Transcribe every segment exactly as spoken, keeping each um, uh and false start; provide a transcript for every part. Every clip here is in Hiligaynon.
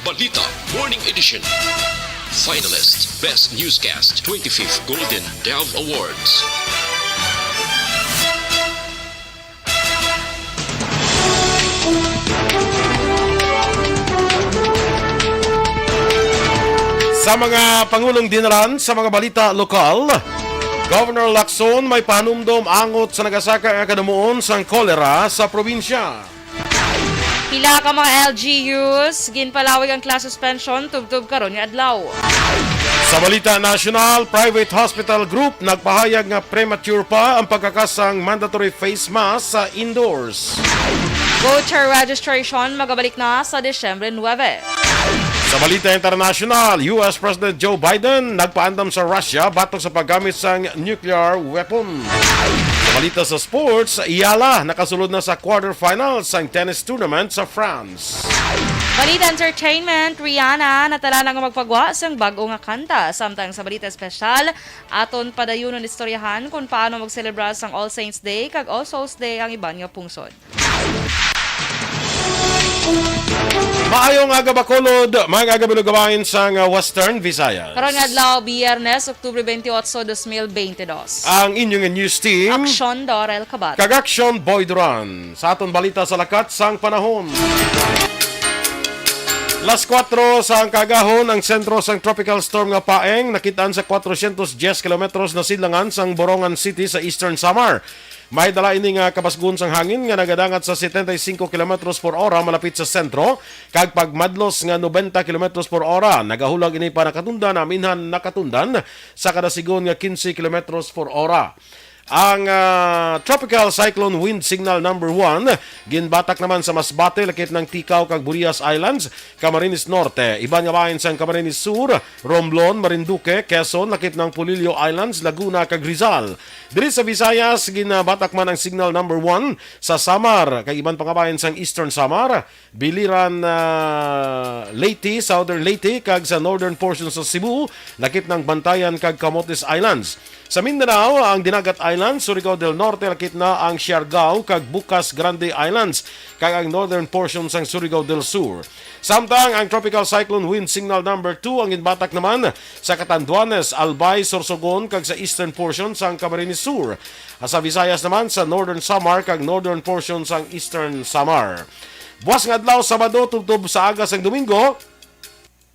Balita Morning Edition. Finalist, Best Newscast, twenty-fifth Golden Dove Awards. Sa mga pangulong dinalan sa mga balita lokal, Governor Lacson may panumdom angot sa nagasaka nga kadamuon sang kolera sa probinsya. Pila ka mga L G Us ginpalawig ang class suspension tubtob karon nga adlaw. Sa balita nasyonal, private hospital group nagpahayag nga premature pa ang pagkakasang mandatory face mask sa indoors. Voter registration magabalik na sa Disyembre nuebe. Sa balita internasyonal, U S President Joe Biden nagpaandam sa Russia batok sa paggamit sang nuclear weapon. Sa balita sa sports, Yala nakasulod na sa quarterfinals sang tennis tournament sa France. Balita entertainment, Rihanna natala na nga magpagwa sang bag-o nga kanta. Samtang sa balita espesyal, aton padayunon istoryahan kung paano magselebra sang All Saints Day kag All Souls Day ang iban nga pungsod. Maayong aga, Bacolod, mga aga, Binugawain sang, uh, Western Visayas. Karon nga adlaw, Biyernes, Oktubre twenty-eight, dos mil twenty-two. Ang inyong news team, Aksyon Dorel Kabat. Kag Aksyon Boy Duran. Sa aton balita sa lakat sang panahon. Las kuwatro sa kaagahon, ang sentro sang Tropical Storm nga Paeng nakitaan sa kwatrocientos diyes kilometros na sidlangan sang Borongan City sa Eastern Samar. May dala ini nga kabasgon sang hangin nga nagadangat sa setenta y cinco kilometros por ora malapit sa sentro, kag pagmadlos nga nobenta kilometros por ora. Nagahulag ini pa nakatundan, aminhan nakatundan sa kadasigon nga quince kilometros por ora. Ang, ah, Tropical Cyclone Wind Signal Number One ginbatak naman sa Masbate, lakip ng Ticao kag Burias Islands, Camarines Norte. Iban nga bahin sang Camarines Sur, Romblon, Marinduque, Quezon, lakip ng Polillo Islands, Laguna kag Rizal. Diri sa Visayas, ginabatak man ang Signal Number One sa Samar kag iban pa nga bahin sang Eastern Samar, Biliran, ah, Leyte, Southern Leyte, kag sa northern portion sa Cebu, lakip ng Bantayan kag Camotes Islands. Sa Mindanao, ang Dinagat Islands, Surigao del Norte, lakip na ang Siargao kag Bucas Grande Islands, kag ang northern portion sang Surigao del Sur. Samtang ang Tropical Cyclone Wind Signal Number Two ang ginbatak naman sa Catanduanes, Albay, Sorsogon, kag sa eastern portion sang Camarines Sur. Sa Visayas naman, sa Northern Samar kag northern portion sang Eastern Samar. Buwas nga adlaw, Sabado, tubtob sa aga sang Domingo,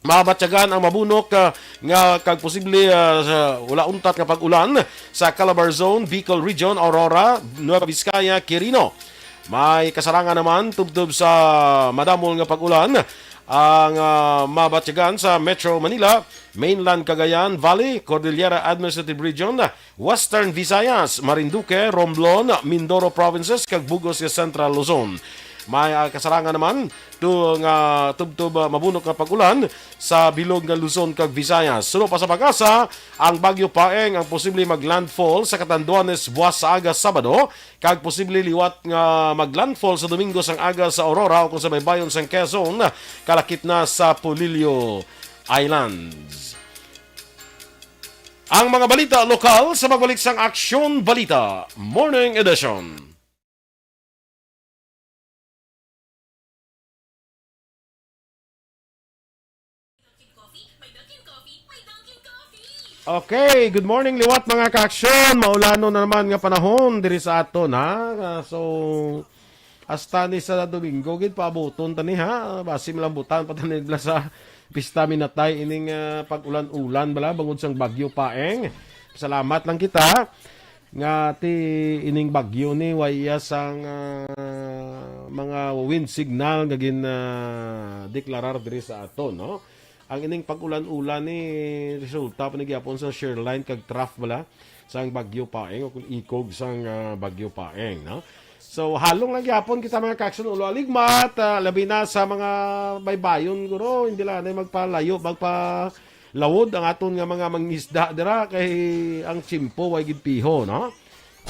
mabatyagan ang mabunok, ah, nga kag posible, ah, sa wala untat nga pag-ulan sa Calabarzon, Bicol Region, Aurora, Nueva Vizcaya, Quirino. May kasarangan naman tubtob sa madamol nga pag-ulan ang, ah, mabatyagan sa Metro Manila, mainland Cagayan Valley, Cordillera Administrative Region, Western Visayas, Marinduque, Romblon, Mindoro Provinces, kag bug-os nga Central Luzon. May, ah, kasarangan naman to nga tubtob, ah, mabunok nga pag-ulan sa bilog nga Luzon kag Visayas. Suno pa sa PAGASA, ang Bagyo Paeng ang posible mag-landfall sa Catanduanes buwas sa aga Sabado, kag posible liwat nga mag-landfall sa Domingo sang aga sa Aurora o kung sa baybayon sang Quezon, kalakip na sa Polillo Islands. Ang mga balita lokal sa pagbalik sang Aksyon Balita Morning Edition. Okay, good morning liwat, mga ka-aksyon. Maulanon na naman nga panahon diri sa aton, ha. Ah, so, hasta ni sa Domingo gid paabuton tani, ha. Basi malambutan pa tani bala sa Pista Minatay ining, ah, pag-ulan-ulan bala bangod sang Bagyo Paeng. Salamat lang kita nga ti ining bagyo ni way iya sang, ah, mga wind signal nga gin, ah, deklarar diri sa aton, no? Ang ining pag-ulan-ulan ni resulta pa ni gyapon sa shear line kag trough bala sang Bagyo Paeng o kung ikog sang, ah, Bagyo Paeng, no? So, halong lang gyapon kita, mga ka-aksyon, ulo aligmat, ah, labi na sa mga baybayon, guro, hindi lang na magpalayo, magpalawod ang aton nga mga mangisda dira kay ang tiyempo way gid piho, no?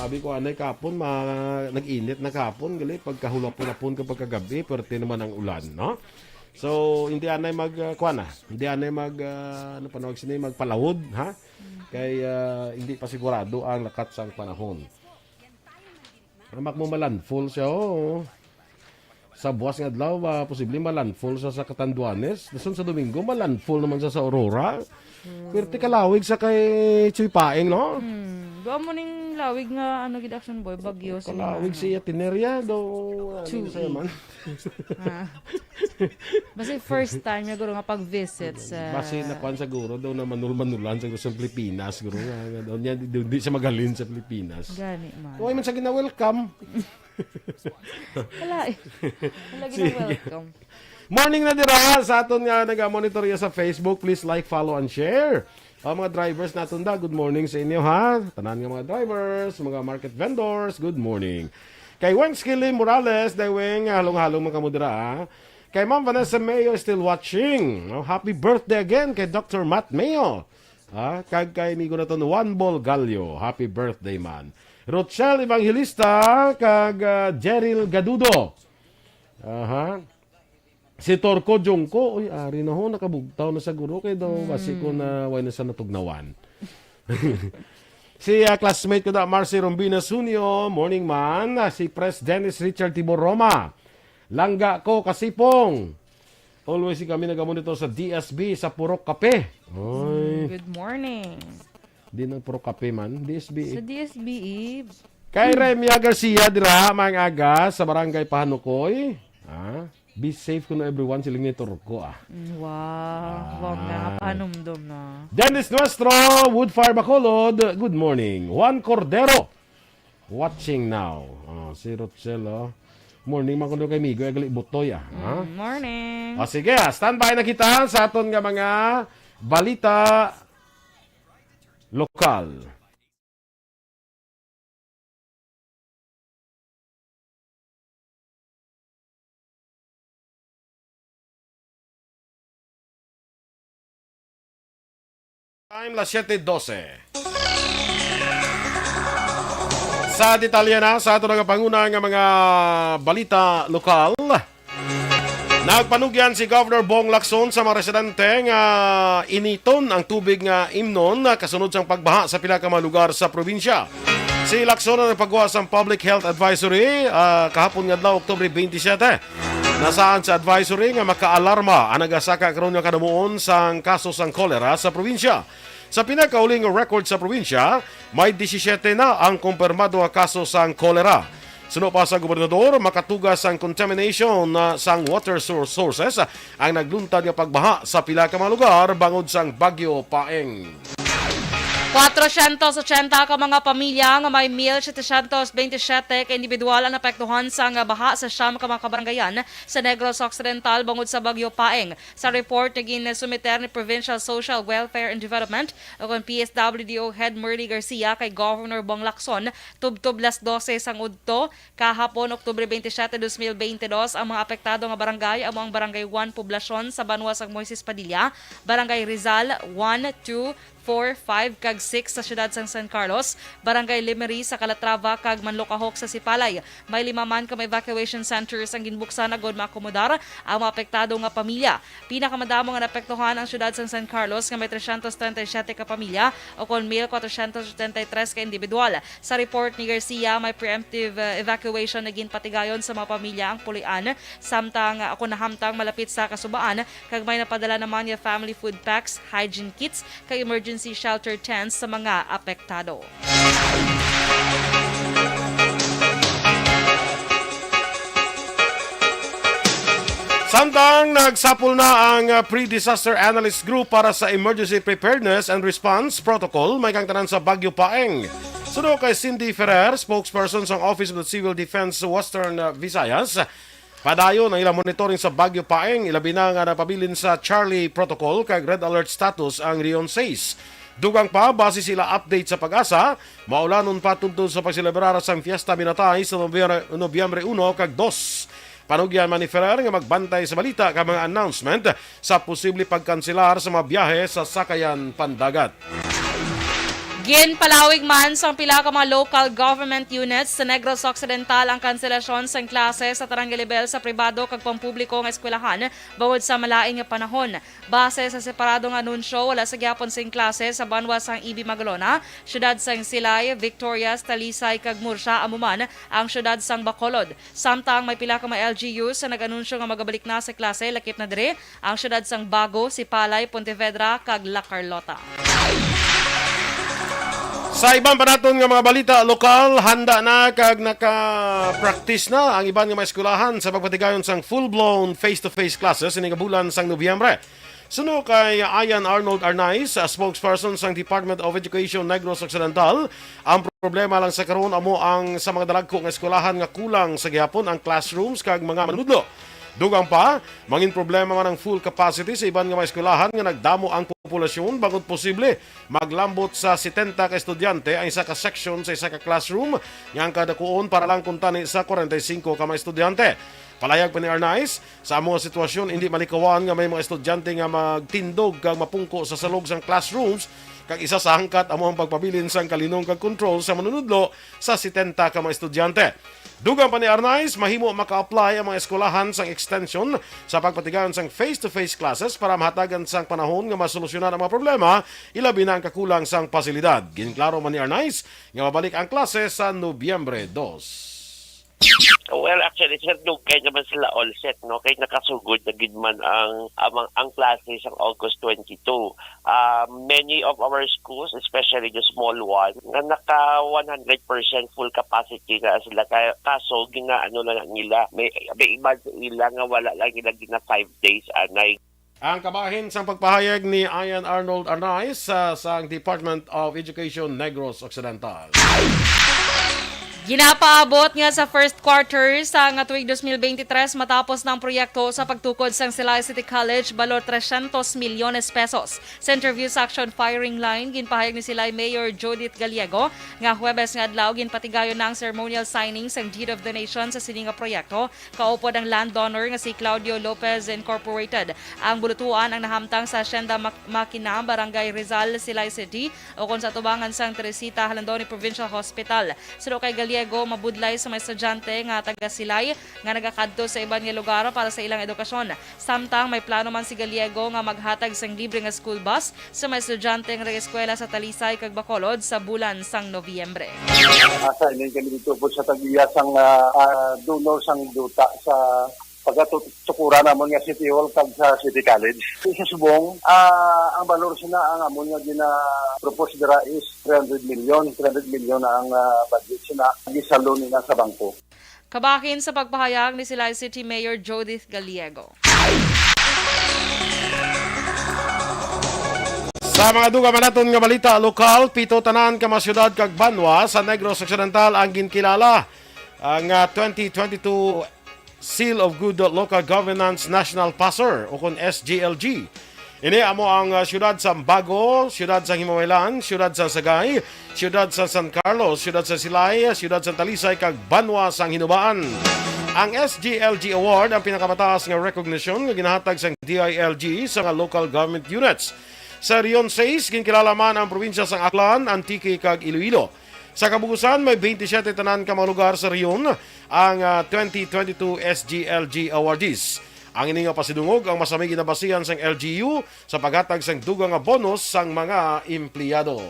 Abi ko anay kapon, ma-, nag-init na kapon, gali, pagkahulapon-hapon ka pagkagabi, perte naman ang ulan, no? So, hindi anay mag, ah, kuwan na, hindi anay mag, ah, ano panawag sini, magpalawod, ha? Kay, ah, hindi pa sigurado ang lakat sang panahon. Amak mo malandfall siya, oo. Sa buwas nga adlaw, ah, posible ma-landfall sa, sa Catanduanes. Dason sa Domingo, ma-landfall naman sa, sa Aurora. Pwerte kalawig sa kay Chuy Paeng, no? Hmm. Dua mo ning lawig nga, ano, gid, Action Boy, bagyo sa Kalawig mga, si Atineria, do, ano, Chuy. Sa man. Ah. Basi first time niya, guro, nga pag-visit sa Basi nakuan siguro daw na manul-manulan sa, sa Pilipinas, guro, nga, nga daw niya, di, di, di siya magalin sa Pilipinas. Gani man. Kung man sa gina-welcome. Wala eh. Wala Sige. Gina-welcome. Morning na dira sa aton nga naga-monitor ya sa Facebook. Please like, follow, and share. Ang mga drivers naton da, good morning sa inyo, ha. Tanan nga mga drivers, mga market vendors, good morning. Kay Weng Skilly Morales, day Weng, halong-halong man kamo dira, ha. Kay Ma'am Vanessa Mayo, still watching. Oh, happy birthday again kay Doctor Matt Mayo. Ha? Kag kay amigo naton Juan Bolgallo, happy birthday man. Rochelle Evangelista kag, ah, Jeril Gadudo. Aha. Si Torco Jungco, uy, ari na ho, nakabugtaw na sa guro kay daw basi ko na way na sa natugnawan. Si, ah, classmate ko da, Marcy Rombina Sunio, morning man. Ah, si Pres Dennis Richard Tibor Roma. Langga ko, Kasipong. Always kami nagamonitor sa D S B sa Purok Kape. Oy. Good morning. Di nang Purok Kape man, D S B. Sa D S B, eh. Kay Remia Garcia dira, maayong aga sa Barangay Pahanukoy. Ah, be safe kuno everyone, siling ni Torco, ah. Mm, wow. Ah. Wow, nga panumdom na. Dennis Nuestro, Woodfire Bacolod, good morning. Juan Cordero, watching now. Oh, si Rochelle, oh. Morning man kuno kay Migo, agali butoy, ah. Ha? Mm, morning. O, sige, ah, standby na kita sa aton nga mga balita lokal. Time, las siete doce. Sa detalye na sa ato nga panguna nga mga balita lokal, nagpanugyan si Governor Bong Lacson sa mga residente nga initon ang tubig nga imnon kasunod sang pagbaha sa pila ka mga lugar sa probinsya. Si Lacson ang nagpagawa sang Public Health Advisory, ah, kahapon nga adlaw, Oktubre twenty-seven. Nasaad sa advisory nga makaalarma ang nagasaka karon nga kanamuon sang kaso sang kolera sa probinsya. Sa pinakauling record sa probinsya, may disisiete na ang kumpirmado nga kaso sang kolera. Suno pa sa gobernador, makatuga sang contamination na sang water source sources ang nagluntad nga pagbaha sa pila ka mga lugar bangod sang Bagyo Paeng. Kwatrocientos ochenta ka mga pamilya nga may mil setecientos veintisiete ka individual ang naapektuhan sang baha sa siyam ka mga kabarangayan sa Negros Occidental bangod sa Bagyo Paeng. Sa report nga ginsumiter ni Provincial Social Welfare and Development, o kon P S W D O Head Merly Garcia kay Governor Bong Lacson, tubtob las dose sang udto, kahapon, Oktubre twenty-seven, dos mil bente dos, ang mga apektado nga barangay amo ang Barangay one Poblacion sa banwa sang Moises Padilla, Barangay Rizal one, two, four, five, kag six sa siyudad sang San Carlos, Barangay Lemery sa Calatrava, kag Manlokahok sa Sipalay. May lima man ka mga evacuation centers ang ginbuksan agod maakomodar ang mga apektado nga pamilya. Pinakamadamo nga naapektuhan ang siyudad sang San Carlos nga may trescientos treinta y siete ka pamilya, o kon mil kwatrocientos setenta y tres ka individual. Sa report ni Garcia, may preemptive, uh, evacuation na ginpatigayon sa mga pamilya ang Pulian, samtang, uh, ako nahamtang malapit sa Kasubaan, kag may napadala naman nga family food packs, hygiene kits, kag emergency shelter tents sa mga apektado. Samtang nagsapol na ang, uh, Pre-Disaster Analyst Group para sa Emergency Preparedness and Response Protocol, may kang tanan sa Bagyo Paeng. Suno kay Cindy Ferrer, spokesperson sa Office of the Civil Defense Western, uh, Visayas, padayon ang ilang monitoring sa Bagyo Paeng, ilabi na nga napabilin sa Charley Protocol kag Red Alert status ang Region six. Dugang pa, base sila update sa PAGASA, maulanon pa tungtod sa pagselebrar sang Fiesta Minatay sa Nobyembre, Nobyembre uno kag dos. Panugyan man ni Ferrer nga magbantay sa balita kag mga announcement sa posible pagkanselar sa mga biyahe sa sakayan pandagat. Ginpalawig man sang pila ka mga local government units sa Negros Occidental ang kanselasyon sang klase sa tanang level sa pribado kag pampubliko nga eskwelahan bangod sa malain nga panahon. Base sa separado nga anunsyo, wala sa gihapon sing klase sa banwa sang E B Magalona, siyudad sang Silay, Victorias, Talisay, kag Murcia, amo man ang siyudad sang Bacolod. Samtang may pila ka mga L G Us sa nag-anunsyo nga magabalik na sa klase, lakip na diri ang siyudad sang Bago, Sipalay, Pontevedra, kag La Carlota. Sa iban pa naton nga mga balita lokal, handa na kag naka-practice na ang iban nga mga eskwelahan sa pagpatigayon sang full-blown face-to-face classes ini nga bulan sang Nobyembre. Suno kay Ian Arnold Arnaiz, spokesperson sang Department of Education Negros Occidental, ang problema lang sa karon amo ang sa mga dalagko nga eskwelahan nga kulang sa gihapon ang classrooms kag mga manunudlo. Dugang pa, mangin problema man ang full capacity sa iban nga mga eskwelahan nga nagdamo ang populasyon bangod posible maglambot sa setenta ka estudyante ang isa ka section sa isa ka classroom nga ang kadakuon para lang kuntani sa kwarenta y singko ka mga estudyante. Palayag pa ni Arnaiz, sa amo nga sitwasyon, indi malikawan nga may mga estudyante nga magtindog kag mapungko sa salog sang classrooms, kag isa sa hangkat amo ang pagpabilin sang kalinong kag kontrol sa manunudlo sa setenta ka mga estudyante. Dugang pa ni Arnaiz, mahimo maka-apply ang mga eskwelahan sang extension sa pagpatigayon sang face-to-face classes para mahatagan sang panahon nga masolusyonan ang mga problema, ilabi na ang kakulang sang pasilidad. Ginklaro man ni Arnaiz nga mabalik ang klase sa Nobyembre dos. Well, actually, sir, dugay naman sila all set, no? Kay nakasugod na gid man ang, ang, ang klase sang August twenty-two. Ah, many of our schools, especially the small one, nga naka one hundred percent full capacity na sila. Kaya, kaso, gina-, ano na lang nila, may, may iban sa ila nga wala lang nila gina five days, anay. Ang kabahin sang pagpahayag ni Ian Arnold Arnaiz sa, sang Department of Education Negros Occidental. Ginapaabot nga sa first quarter sa nga tuig dos mil beintitrés matapos na ang proyekto sa pagtukod sang Silay City College, balor trescientos milyones pesos. Sa interview sa Action Firing Line, ginpahayag ni Silay Mayor Judith Gallego nga Huwebes nga adlaw ginpatigayon na ang ceremonial signing sang Deed of Donation sa sini nga proyekto. Kaupod ang landowner nga si Claudio Lopez Incorporated. Ang bulutuan ang nahamtang sa Hacienda Mac-, Makina, Barangay Rizal, Silay City, ukon sa atubangan sang Teresita Jalandoni Provincial Hospital. Suno kay Gallego, mabudlay sa mga estudyante nga taga Silay nga nagakadto sa iban nga lugar para sa ilang edukasyon. Samtang may plano man si Gallego nga maghatag sang libre nga school bus sa mga estudyante nga nag-eskwela sa Talisay kag Bacolod sa bulan sang Nobyembre. Asa ini kami dito po sa tag-iya sang, ah, ah, donor sang duta sa pagkatukuran namon nga City Hall kag sa City College. Sa subong, ah, ang balor sina ang amon nga gina-propose dira is three hundred million. Three hundred million na ang, ah, budget sina. Gisalo nila sa bangko. Kabahin sa pagpahayag ni Silay City Mayor Judith Gallego. Sa mga dugang naton nga balita lokal, pito tanan ka mga syudad kag banwa sa Negros Occidental ang ginkilala ang, ah, twenty twenty-two Seal of Good Local Governance National Passer, ukon S G L G. Ini amo ang, ah, siyudad sa Bago, siyudad sa Himamaylan, siyudad sa Sagay, siyudad sa San Carlos, siyudad sa Silay, siyudad sa Talisay, kag Banwa sang Hinubaan. Ang S G L G Award ang pinakamataas nga recognition nga ginahatag sang D I L G sa mga local government units. Sa Region sais, ginkilala man ang probinsya sang Aklan, Antique, kag Iloilo. Sa kabugusan, may twenty-seven tanan ka mga lugar sa rehiyon ang, ah, twenty twenty-two S G L G awardees. Ang ini nga pasidungog ang masamig ginabasihan sang L G U sa paghatag sang dugang nga bonus sang mga empleyado.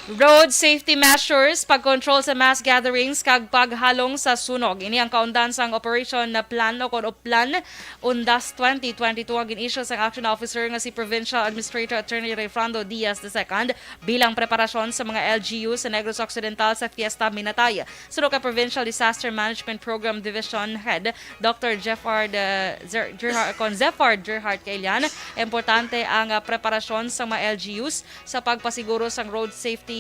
Road safety measures, pagkontrol sa mass gatherings, kag paghalong sa sunog. Ini ang kaundan sang Operation na Plan o kon Oplan Undas twenty twenty-two ang gin-issue sang action officer nga si Provincial Administrator Attorney Rayfrando Diaz the second bilang preparasyon sa mga L G U sa Negros Occidental sa Fiesta Minatay. Suno kay Provincial Disaster Management Program Division Head Doctor Jeffard, uh, Zer-, Gerhard, kon Zefard Gerhard Kailian, importante ang, uh, preparasyon sa mga L G Us sa pagpasiguro sang road safety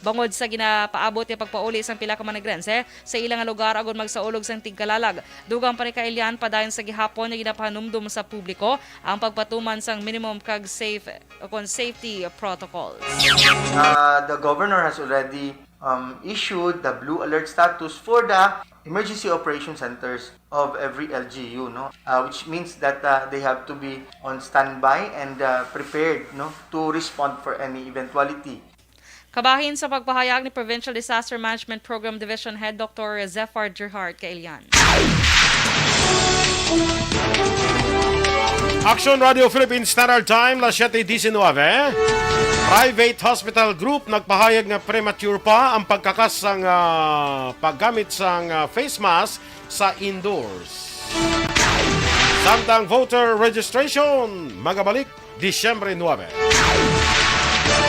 bangod sa ginapaabot nga pagpauli sang pila ka manigrense sa ila nga lugar agud magsaulog sang tigkalalag. Dugang pa ni Kailian, padayon sa gihapon nga ginapahanumdom sa publiko ang pagpatuman sang minimum kag safe, o kon safety protocols. Uh, the governor has already um, issued the blue alert status for the emergency operation centers of every L G U, no? Uh, which means that, uh, they have to be on standby and, uh, prepared, no, to respond for any eventuality. Kabahin sa pagpahayag ni Provincial Disaster Management Program Division Head Doctor Zephyr Gerhard Kailian. Action Radio Philippines Standard Time, las siete diecinueve. Private hospital group nagpahayag nga premature pa ang pagkakas sang, ah, paggamit sang, ah, face mask sa indoors. Samtang voter registration magabalik Disyembre nuebe.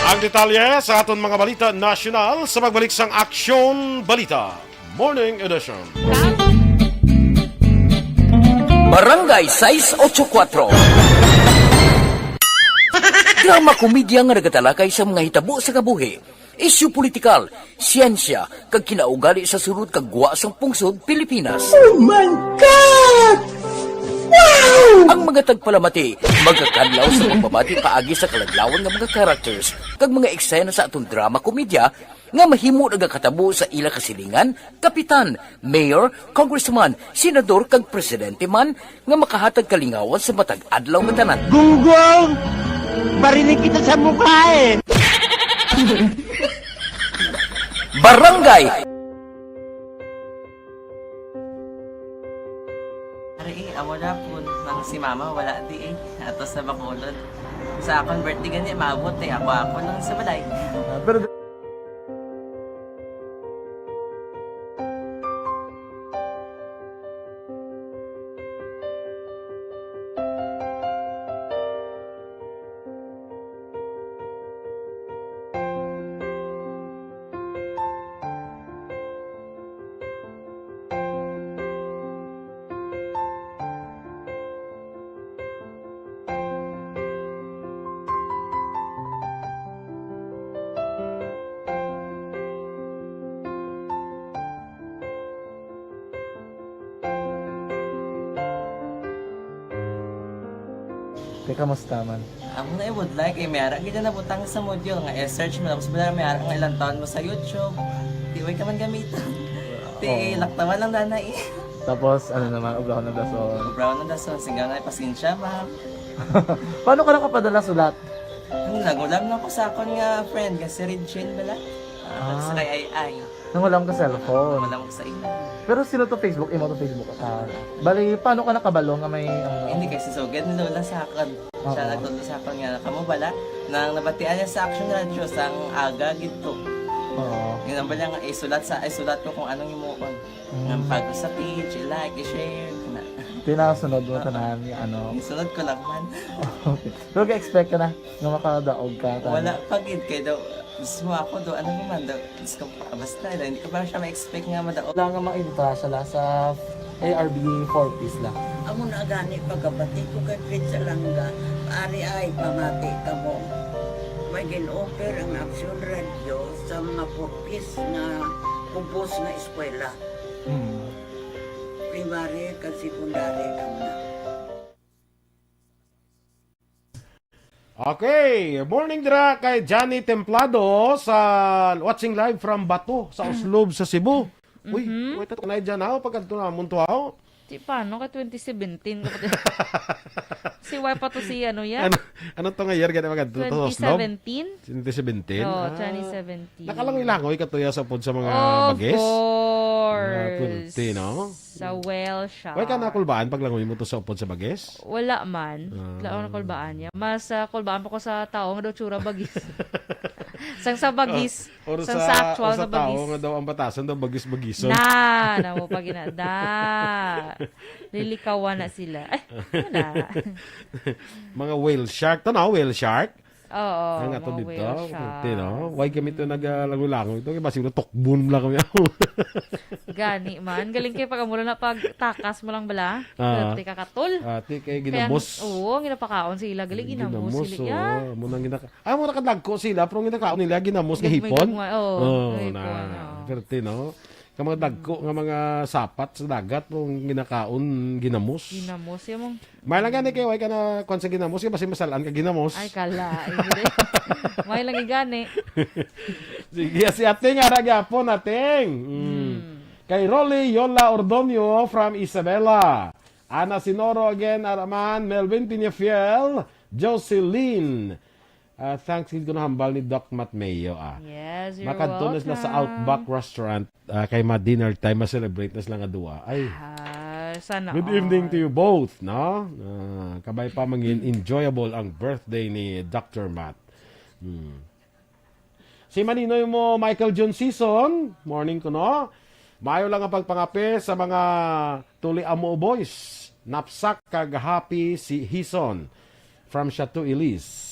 Ang detalye sa aton mga balita nasyonal sa pagbalik sang Aksyon Balita Morning Edition. Barangay sais ocho kuatro. Drama komedya nga nagatalakay sa mga hitabo sa kabuhi, isyu politikal, siyensya, kag kinaugali sa sulod kag gwa sang pungsod Pilipinas. Oh my God! Wow! Ang mga tagpalamati magakadlaw sa pagbabati paagi sa kaladlawan nga mga characters kag mga eksena sa aton drama komedya nga mahimo nagakatabo sa ila kasilingan, kapitan, mayor, congressman, senador, kag presidente man nga makahatag kalingawan sa matag adlaw nga tanan. Gunggong! Barinig kita sa mukha eh! Barangay! Ari eh, amo na po nang si mama wala di eh. Ato sa Bacolod. Sa akon birthday gani, maabot eh. Ako-ako lang sa balay. Ah, pero Te, kamusta man? Amo na i-would like, eh, may ara gid na nabutang sa module nga i-search mo, tapos wala may ara nga ilang taon mo sa YouTube. Di way ka man gamitan. Ti, Oo. Laktawan lang dana eh. Tapos, ano naman, obrahon ng dason. Obrahon ng dason, singga na, pasensya, ma'am. Paano ka nakapadala sulat? Ano, nagulam na ko sa akon nga friend, nga si Regine bala. Ah, Ah. Sa kay Ay Ay. Nang wala mo ka cellphone. Wala mo sa imo. Pero sino to Facebook? Imo to Facebook? Ah, bali, paano ka nakabalo nga may ano? Hindi kay si Sugad ni Lola sa akon. Siya Oo. nagtudlo sa akon nga kamo bala nang nabatian niya sa Action Radio sang aga gid to. Oo. Nga bala nga isulat sa isulat ko kung anong imuon. Mm. Nga pag sa page, i-like, i-share, na. Tinasunod mo tanan nga ano. Isunod ko lang man. Okay. Pero ga-expect ka na nga makadaog ka? Wala pa gid kay daw Diyos mo ako do, ano naman do, Diyos ko, basta, hindi ko pa siya ma-expect nga madaog. Wala nga ma-entra siya la sa A R B four Ps la. Amo na gani pagkabati ko kay Fritz Alanga, ari ay pamati kamo. May gin-offer ang Action Radio sa mga four Ps nga kubos nga eskwela. Hmm. Primary kag secondary kamo na. Okay, morning dira kay Johnny Templado sa watching live from Bato sa Oslob sa Cebu. Uy, Mhm. wait, ito na dyan, ha? Pagkadto na, munto, ha? Di pa, no? Ka twenty seventeen. Kapatid. Si wife pa to si ano yan? Ano, ano to nga year gani magkadto to sa Oslob? Twenty seventeen? Twenty seventeen? Oo, Ah. twenty seventeen. Nakalangoy-langoy ka to ya sa upod sa mga Of bagis? Mga course. Pwerte, no? Sa whale shark. Wala ka nakulbaan pag langoy mo to sa upod sa bagis? Wala man. Ah. Wala ako nakulbaan niya. Mas ah, kulbaan pa ko sa tao nga daw tsura bagis. Sang sa bagis. Or, or Sang sa, sa actual or sa nga tao bagis. Nga daw ang batasan daw bagis-bagison. Na, na mo pa ginada. Lilikawan na sila. Ay, wala. Mga whale shark. Tanaw, whale shark. Oo, ang ato mga dito, whale sharks. Ti, no? Why kami to nagalangoy-langoy ito? Kaya basi mo tukbon mo lang kami. Gani man. Galing kayo pag amura na pag takas mo lang bala. Ah. Pwerte ka katol. Ah, ti kay Kaya, ginamos. Oo, ang ginapakaon sa ila. Galing ginamos, ginamos sila. Oo, mo nang ginaka-, ah, mo nakadagko sila, pero ang ginakaon nila, ginamos nga Gagmay hipon. Gagmay, oo, oh, hipon, na. Oh. Perte, no? Ka mga dagko nga mga sapat sa dagat, mong ginakaon ginamos. Ginamos, yung mong May lang gani kay way ka na kwan sa ginamos, kay basi masalaan ka ginamos. Ay, kala. Ay, hindi. May lang gani. Sige, si Ating ara gyapon, Ating. Mm. Hmm. Kay Rolly Yola Ordonio from Isabela. Ana Sinoro again, Araman, Melvin Peñafiel, Jocelyn. Ah, thanks gid ko na hambal ni Doc Matmeo, ah. Yes, you're Makadto na sila sa welcome. Outback Restaurant, ah, kay ma-dinner time, ma-celebrate na sila nga duwa. Ay, Ah, sana good evening all. To you both, no? Ah, kabay pa mangin enjoyable ang birthday ni Doctor Matt. Hmm. Si Maninoy mo, Michael John Season, morning ko, no? Maayo lang ang pagpangape sa mga Tuli Amo Boys. Napsak kag happy si Hison from Chateau Elise.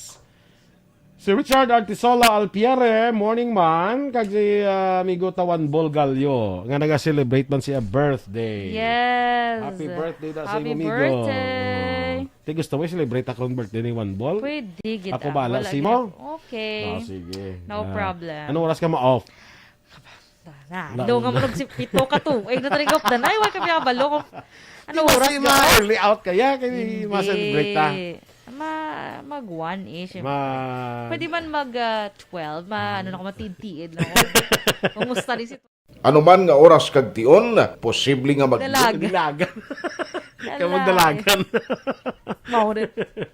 Si Richard Artisola Alpiere, morning man, kag si, ah, amigo Tawan Bolgalyo, nga naga-celebrate man siya birthday. Yes. Happy birthday da sa Happy imo amigo. Birthday. Oh. Ti gusto mo i-celebrate akong birthday ni Juan Bol? Pwede gid. Ako bala, Wala si mo? Gid. Okay. Ah, sige. No Ah, problem. Anong oras ka ma-off? Na, Wala do nga mo. Mo nagsi-, pito ka to. Ay, natarigop na. Ay, wala kami abalo kung ano Di ba oras si ka ma-, off? Early out kaya? Kaya Hindi. Ma-celebrate ta. Ma-, mag one-ish. Ma- Pwede man mag, ah, twelve. Ma-, ano na ko, matid-tiid na ko. Kumusta ni si Ano man nga oras kag tion, posible nga mag- Dalaga. Dalaga. Kamo dalagan. Mao rin.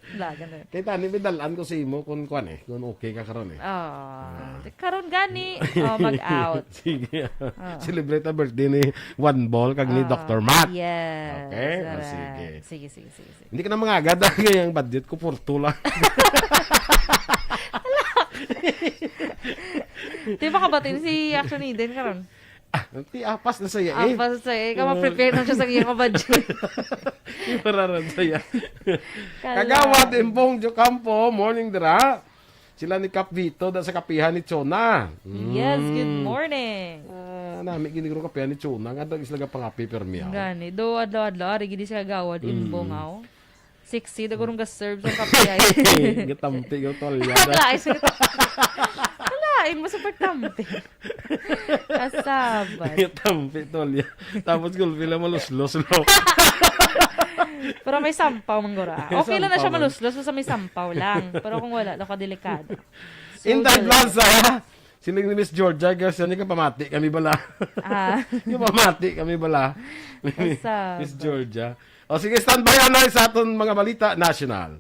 Dalagan na. Kay tani, may dalan ko sa imo kung kwan eh, kung okay ka karon eh. Ah, Ah. Karon gani, oh, mag-out. Sige. Ah. Celebrate ang birthday ni Juan Bol kag ni Ah, Doctor Matt. Yes. Okay? Ah, Alright. Sige. Sige, sige, sige, sige. Hindi ka na mangagad, ah, kaya ang budget ko, forty lang. Di ba kabatin si Action Eden karon? Ah, ti apas na saya eh. Apas na saya eh. Kaya ma-prepare na siya sa iyang budget. Ipararan saya. Kala. Kagawad Imbong Jocampo, morning dira. Sila ni Kap Vito da sa kapihan ni Chona. Yes, good Mm. morning. Ah, nami gini ko kapihan ni Chona. Nga dagi sila pangapi permi, ah. Gani, do adlaw-adlaw, ari gini si Kagawad Mm. Imbong, aw. Sexy, da gurong ga-serve sa kape ay. Gatampi, gaw tolya. Ang lain sa gatampi. Ang lain mo, super tampi. Kasabat. Gatampi, tolya. Tapos gulpi lang maluslos, no? Pero may sampaw, manggura. May Okay lang na siya sampaw, man. Maluslos, basta may sampaw lang. Pero kung wala, nakadelikado. So, Inday galing. Plaza, siling ni Miss Georgia, girls, yan yung pamati kami bala. Ah. Yung pamati kami bala. Kasabat. Miss Georgia. O sige, standby anay sa aton mga balita national.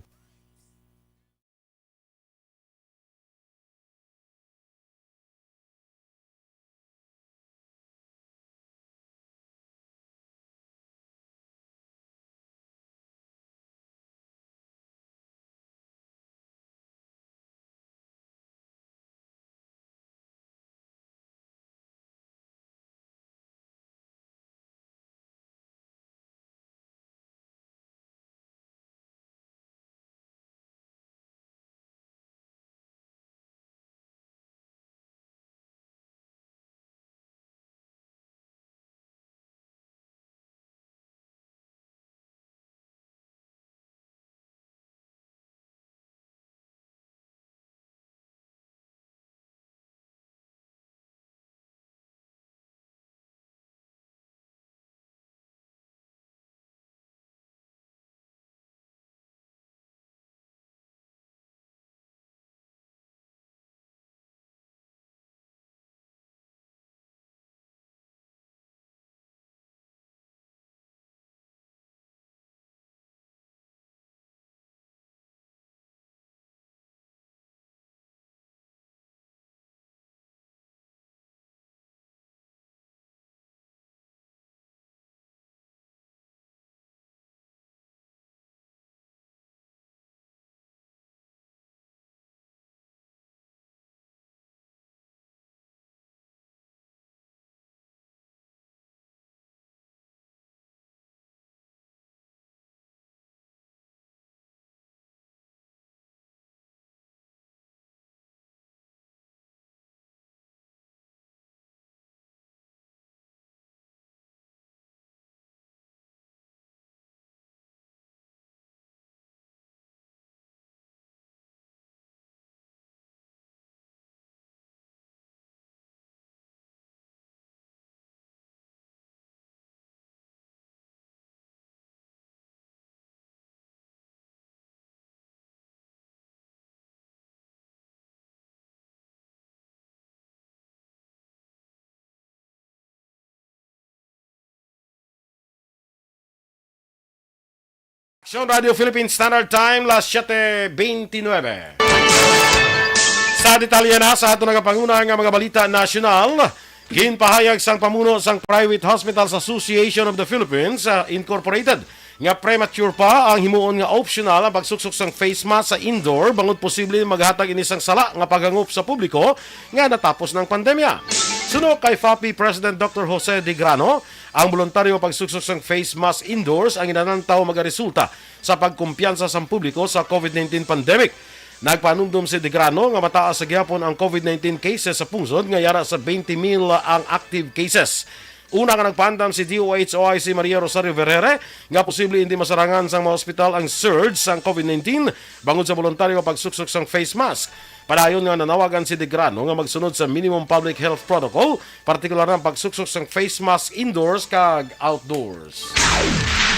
Sa Radio Philippine Standard Time, las siete veintinueve. Sa detalye na sa ato nagapanguna nga mga balita nasyonal, ginpahayag sang pamuno sang Private Hospitals Association of the Philippines, ah, Incorporated, nga premature pa ang himuon nga optional ang pagsuksok sang face mask sa indoor, bangod posible maghatag ini sang sala nga paghangop sa publiko nga natapos ng pandemya. Suno kay FAPI President Doctor Jose De Grano, ang boluntaryo nga pagsuksok sang face mask indoors ang ginanantaw magaresulta sa pagkumpiyansa sang publiko sa COVID nineteen pandemic. Nagpanumdom si De Grano nga mataas sa gihapon ang COVID nineteen cases sa pungsod, nga yara sa twenty mil ang active cases. Una nga nagpaandam si D O H O I C Maria Rosario Vergere nga posible hindi masarangan sang mga ospital ang surge sang COVID nineteen bangod sa boluntaryo nga pagsuksok sang face mask. Padayon nga nanawagan si De Grano nga magsunod sa minimum public health protocol, partikular na ang pagsuksok sang face mask indoors kag outdoors.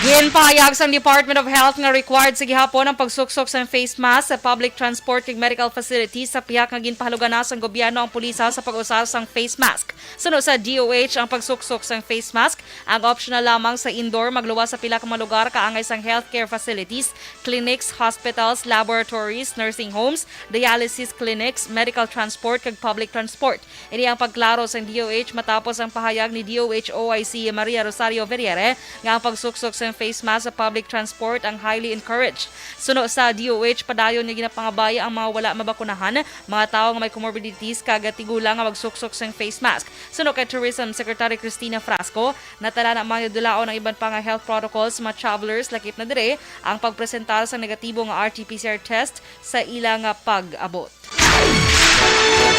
Ginpahayag sang Department of Health nga required sa gihapon ang pagsuksok sang face mask sa public transport kag medical facilities sa pihak nga ginpahalugan na sang gobyerno ang pulisas sa pag-usar sang face mask. Suno sa D O H, ang pagsuksok sang face mask ang optional lamang sa indoor, magluwas sa pila ka mga lugar kaangay sang healthcare facilities, clinics, hospitals, laboratories, nursing homes, dialysis clinics, medical transport, kag public transport. Ini ang pagklaro sang D O H matapos ang pahayag ni D O H O I C Maria Rosario Vergere nga ang pagsuksok sang face mask sa public transport ang highly encouraged. Suno sa D O H, padayon nga ginapangabay ang mga wala mabakunahan, mga tawo nga may comorbidities, kag tigulang nga magsuksok sang face mask. Suno kay Tourism Secretary Cristina Frasco, natala na man nga dulaon ang iban pa nga health protocols sa mga travelers, lakip na diri ang pagpresentar sang negatibo nga R T P C R test sa ila nga pag-abot.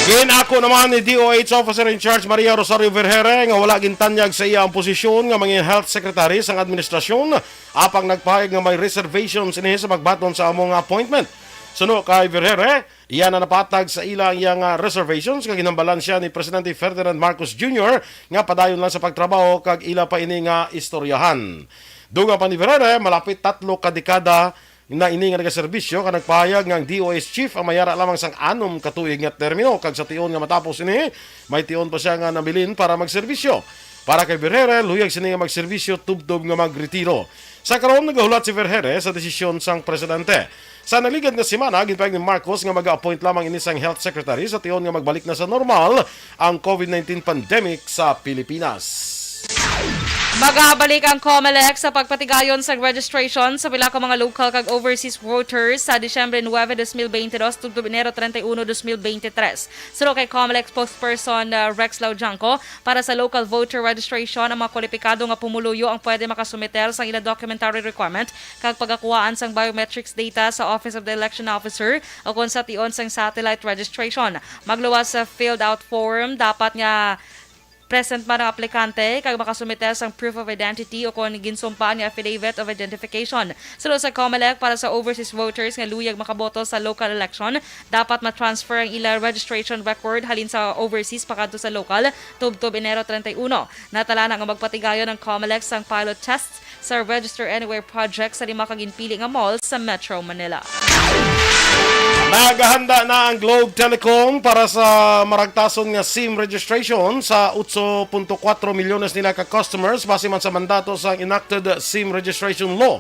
Ginako naman ni D O H Officer in Charge Maria Rosario Vergere nga wala gintanyag sa iya ang posisyon nga mangin health secretary sang administrasyon, apang nagpahayag nga may reservations ini sa pagbaton sa amo nga appointment. Suno kay Vergere, iya na napatag sa ila ang iyang, ah, reservations nga ginhambalan siya ni Presidente Ferdinand Marcos Junior nga padayon lang sa pagtrabaho kag ila pa ini nga istoryahan. Dugang pa ni Vergere, malapit tatlo ka dekada na ini nga nagaserbisyo, kag nagpahayag nga ang D O H chief ang may ara lamang sang anom ka tuig nga termino, kag sa tion nga matapos ini, may tion pa siya nga nabilin para magserbisyo. Para kay Vergere, luyag sini nga magserbisyo tubtob nga magretiro. Sa karon, nagahulat si Vergere sa desisyon sang presidente. Sa naligad nga semana, ginpahayag ni Marcos nga mag-appoint lamang ini sang health secretary sa tion nga magbalik na sa normal ang COVID nineteen pandemic sa Pilipinas. Magabalik ang Comelec sa pagpatigayon sa registration sa pila ka mga local kag overseas voters sa Disyembre nuebe, dos mil bente dos, tubtob Enero treinta y uno, dos mil bente tres. Suno kay Comelec spokesperson, uh, Rex Laudianco, para sa local voter registration, ang mga kwalipikado nga pumuluyo ang pwede makasumiter sang ila documentary requirement kag pagakuhaan sang biometrics data sa Office of the Election Officer o kon sa tion sang satellite registration. Magluwas sa filled out form, dapat nga present man ang aplikante kag makasumiter sang proof of identity o kon ginsumpa nga affidavit of identification. Suno sa Comelec, para sa overseas voters nga luyag makaboto sa local election, dapat ma-transfer ang ila registration record halin sa overseas pakadto sa local tubtob Enero treinta y uno. Natala na nga magpatigayon ang Comelec sang pilot tests sa Register Anywhere project sa lima ka ginpili nga malls sa Metro Manila. Nagahanda na ang Globe Telecom para sa maragtason nga SIM registration sa otso punto kuwatro milyones nila ka customers base man sa mandato sang enacted SIM registration law.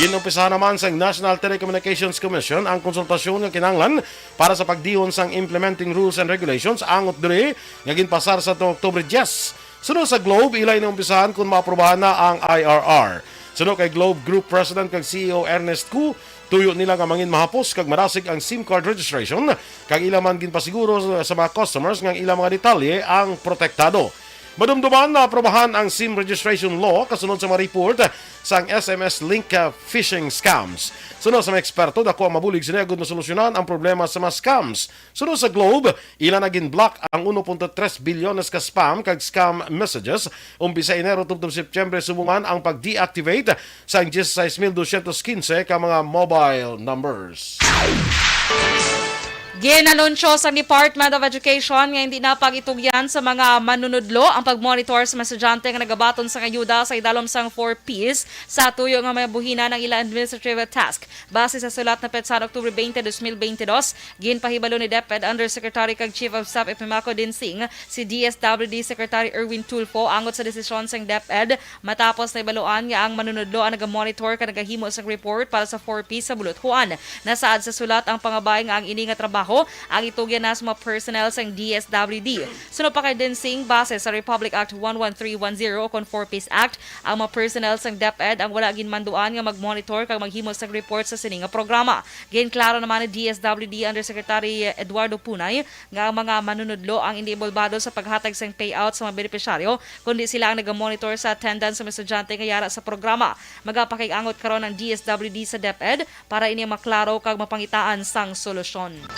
Ginumpisahan naman sang National Telecommunications Commission ang konsultasyon nga kinahanglan para sa pagdihon sang implementing rules and regulations angot diri nga ginpasar sa Oktubre diyes. Suno sa Globe, ila ini umpisahan kon maaprubahan na ang I R R. Suno kay Globe Group President kag C E O Ernest Cu, tuyo nila nga mangin mahapos kag madasig ang SIM card registration, kag ila man ginpasiguro sa, sa mga customers nga ang ila mga detalye ang protektado. Madumduman, naaprobahan ang SIM registration law kasunod sa mga report sang S M S link, uh, phishing scams. Suno sa mga eksperto, dako ang mabulig sini agud masolusyonan ang problema sa mga scams. Suno sa Globe, ila na gin-block ang uno punto tres bilyones ka spam kag scam messages umpisa Enero tubtob Setyembre, subong man ang pag-deactivate sang dieciséis mil doscientos quince ka mga mobile numbers. Ginanunsyo sang Department of Education nga hindi na pag-itugyan sa mga manunudlo ang pagmonitor sa mga estudyante nga nagabaton sang ayuda sa idalom sang four Ps sa tuyo nga mabuhinan ang ila administrative task. Base sa sulat na petsa October twenty, twenty twenty-two, ginpahibalo ni DepEd Undersecretary kag Chief of Staff Epimaco Dinsing si D S W D Secretary Erwin Tulfo angot sa desisyon sang DepEd matapos na ibaluan nga ang manunudlo ang nagamonitor kag nagahimo sang report para sa four Ps sa buluthuan. Nasaad sa sulat ang pangabay nga ang ini nga trabaho ang itugyan na sa mga personnel sang D S W D. Suno pa kay Dinsing, base sa Republic Act one one three one zero o kon four Ps Act, ang mga personnel sang DepEd ang wala ginmanduan nga magmonitor kag maghimo sang report sa sini nga programa. Ginklaro naman ni D S W D Undersecretary Eduardo Punay nga ang mga manunudlo ang indi inbolbado sa paghatag sang payout sa mga benepisyaryo, kundi sila ang nagamonitor sa attendance sa mga estudyante nga yara sa programa. Magapakig-angot karon ang D S W D sa DepEd para ini maklaro kag mapangitaan sang solusyon.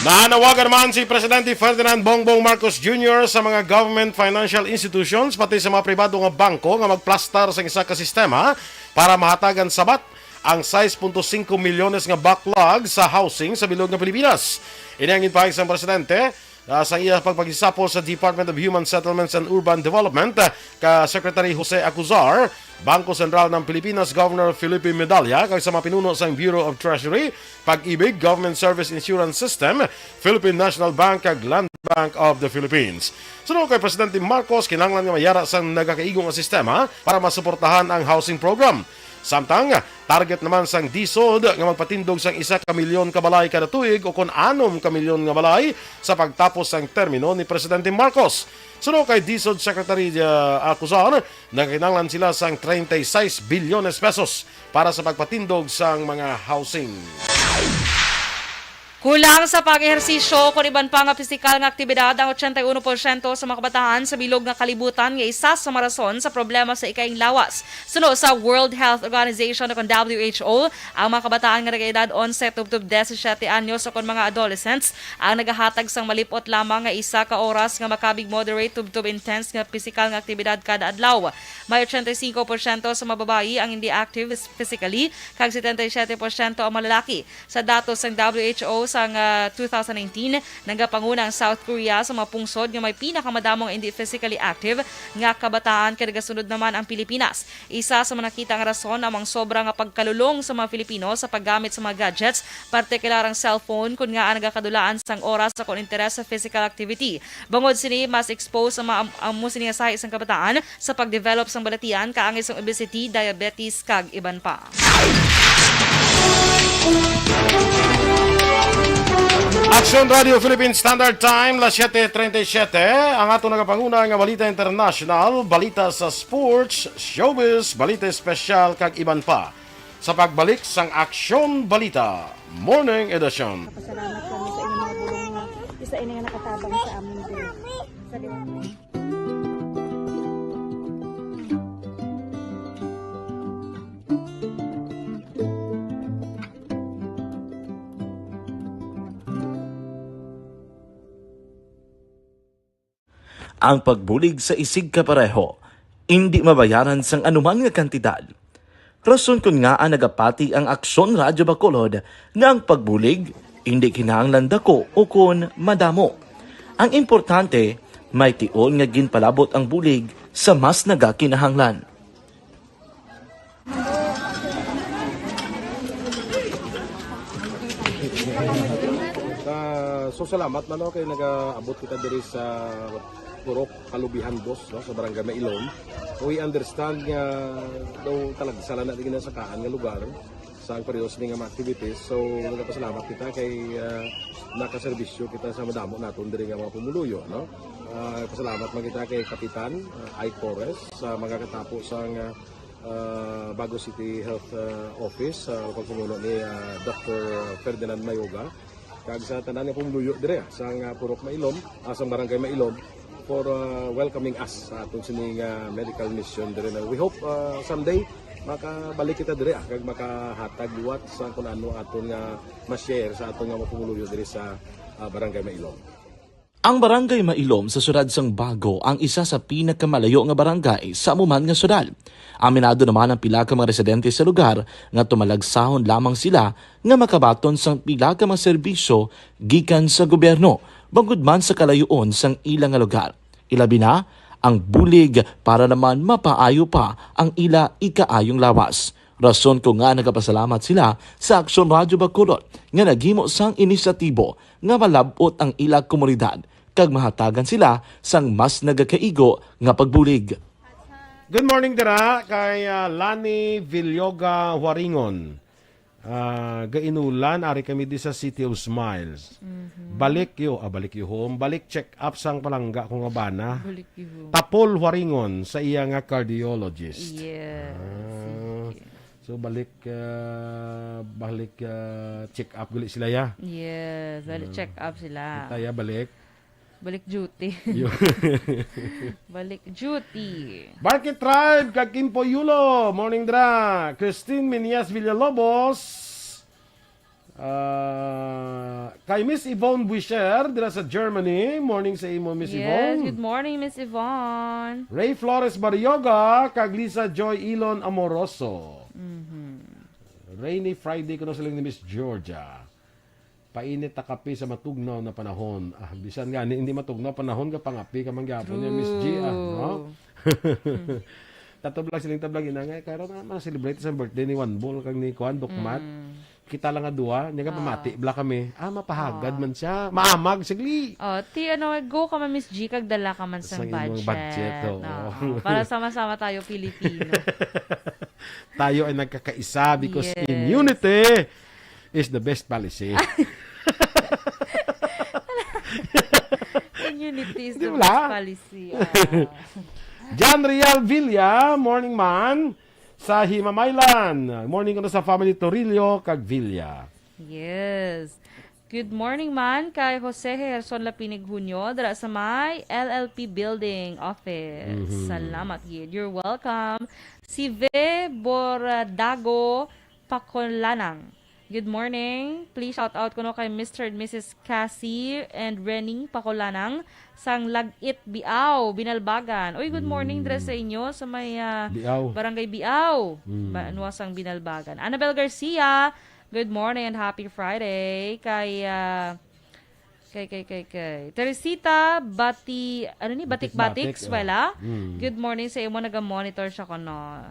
Nanawagan naman si Presidente Ferdinand Bongbong Marcos Junior sa mga government financial institutions pati sa mga pribado nga bangko nga magplastar sa isa ka sistema para mahatagan sabat ang sais punto singko milyones nga backlog sa housing sa bilog nga Pilipinas. Ini ang ginpahayag sang presidente, ah, sa iya pagpagisapol sa Department of Human Settlements and Urban Development, ah, ka Secretary Jose Acuzar, Bangko Sentral ng Pilipinas Governor Felipe Medalla, kag sa mga pinuno sang Bureau of Treasury, Pag-ibig, Government Service Insurance System, Philippine National Bank, kag Land Bank of the Philippines. Suno kay Presidente Marcos, kinahanglan nga mayara sang nagakaigo nga sistema para masuportahan ang housing program. Samtang, target naman sang DSUD nga magpatindog sang isa ka milyon ka balay kada tuig o kon anom ka milyon nga balay sa pagtapos sang termino ni Presidente Marcos. Suno kay DSUD Secretary, uh, Acuzar, nagkinahanglan sila sang treinta y seis bilyones pesos para sa pagpatindog sang mga housing. Kulang sa pag-ehersisyo kon iban pa nga pisikal nga aktibidad ang ochenta y uno porsyento sa mga kabataan sa bilog nga kalibutan, nga isa sa mga rason sa problema sa ikaayong lawas. Suno sa World Health Organization o kon W H O, ang mga kabataan nga nagaedad onse tubtob disisiete anyos o kon mga adolescents ang nagahatag sang malip-ot lamang nga isa ka oras nga makabig moderate tubtob intense nga pisikal nga aktibidad kada adlaw. May ochenta y cinco porsyento sa mga babayi ang hindi active physically, kag setenta y siete porsyento ang mga lalaki. Sa datos sang W H O sang, ah, two thousand nineteen, nagapanguna ang South Korea sa mga pungsod nga may pinakamadamo nga hindi physically active nga kabataan, kag nagasunod naman ang Pilipinas. Isa sa mga nakita nga rason amo ang sobra nga pagkalulong sa mga Filipino sa paggamit sa mga gadgets, partikular ang cellphone, kon ngaa nagakadulaan sang oras sa kon interes sa physical activity. Bangod sini, mas exposed ang mga, ang amo sini nga sahi sang kabataan sa pag-develop sang balatian, kaangay sang obesity, diabetes, kag iban pa. Aksyon Radio Philippine Standard Time, las siete treinta y siete. Ang ato nagapanguna nga balita international, balita sa sports, showbiz, balita espesyal, kag iban pa. Sa pagbalik sang Aksyon Balita Morning Edition. Pasalamat kami sa inyong mga bulong nga isa ini nga nakatabang sa amin diri. Sa Ang pagbulig sa isigkapareho indi mabayaran sang anuman nga kantidad. Rason kon ngaa nagapati ang Aksyon Radyo Bacolod nga ang pagbulig indi kinahanglan dako ukon madamo. Ang importante, may tion nga ginpalabot ang bulig sa mas nagakinahanglan. Ah, so, salamat man, no, kay nagaabot kita diri sa Purok Kalubihan, boss, no, sa Barangay Mailom. We understand nga daw talagsa lang na ginasakaan nga lugar sa ang pareho sini nga mga activities. So, nagapasalamat kita kay, ah, nakaserbisyo kita sa madamo naton diri nga mga pumuluyo, no? Ah, pasalamat man kita kay Kapitan, ah, Ike Torres, sa mga katapo sa nga, ah, Bago City Health, ah, Office, sa pagpamuno ni, ah, Doctor Ferdinand Mayoga, kag sa tanan nga pumuluyo diri, ah, sa nga Purok Mailom, ah, sa Barangay Mailom, for, ah, welcoming us sa aton sini nga medical mission diri na. We hope, ah, someday makabalik kita diri, ah, kag makahatag liwat sa kun ano aton nga ma-share sa aton nga mga pumuluyo diri sa, ah, Barangay Mailom. Ang Barangay Mailom sa siyudad sang Bago ang isa sa pinakamalayo nga barangay sa amo man nga siyudad. Aminado naman ang pila ka mga residente sa lugar nga tumalagsahon lamang sila nga makabaton sang pila ka mga serbisyo gikan sa gobyerno, bangod man sa kalayoon sang ila nga lugar. Ilabi na ang bulig para naman mapaayo pa ang ila ikaayong lawas. Rason ko nga nagapasalamat sila sa Aksyon Radyo Bacolod nga naghimo sang inisyatibo nga malab-ot ang ila komunidad kag mahatagan sila sang mas nagakaigo nga pagbulig. Good morning dira kay, ah, Lani Villoga Huaringon. Ah, gainulan, ari kami di sa City of Smiles. Mhm. Balik yo, ah, balik yo home. Balik check up sang palangga ko nga bana. Balik yuho. Tapol Huaringon sa iya nga cardiologist. Yes. Ah. Sige. So balik, ah, balik, ah, check up gali sila ya. Yes, balik Mm. check up sila. Kita ya balik. Balik duty. Yo. Balik duty. Barkit Tribe kag Kimpo Yulo, morning dra. Christine Minias Villalobos. Ah, kay Miss Yvonne Buisher dira sa Germany. Morning sa imo, Miss Yes, Yvonne. Good morning, Miss Yvonne. Ray Flores Barrioga kag Lisa Joy Ilon Amoroso. Mhm. Rainy Friday kuno siling ni Miss Georgia. Painit ta kape sa matugnaw na panahon. Ah, bisan gani hindi matugnaw panahon, gapangape ka man gyapon niya, Miss G, ah, no? True. Hmm. Tato vlog, siling ta vlog, ina nga, karon na man celebrate sa birthday ni Juan Bol kag ni Kuan, Dokmat. Mm. Kita lang nga duha, niya nga Ah. pamati bla kami. Ah, mapahagad Ah. man siya. Maamag, sigli. Oh, ti ano, go ka man, Miss G, kag dala ka man sang Sang imong budget. budget, oo. Oo. Para sama-sama tayo, Pilipino. Tayo ay nagkakaisa because Yes. in unity is the best policy. In unity is Di the ba? best policy. Ah. John Real Villa, morning man. Sa Himamaylan, morning kuno sa family Torillo kag Villa. Yes. Good morning man kay Jose Gerson Lapinig Junio dira sa may L L P Building Office. Mhm. Salamat gid. You're welcome. Si Ve Boradago Pacolanang. Good morning. Please shout out kuno kay Mister and Missus Cassie and Renny Pacolanang sang Lagit, Biao, Binalbagan. Uy, good morning dira sa Mm. inyo sa may, ah, Biao. Barangay Biao. Mm. Ba-, ano sang Binalbagan. Annabel Garcia, good morning and happy Friday. Kay, ah, kay, kay, kay, kay Teresita Bati, ano ni? Batik-batik, Batik-batik, oh. Eskwela. Mm. Good morning sa imo, naga-monitor siya kuno.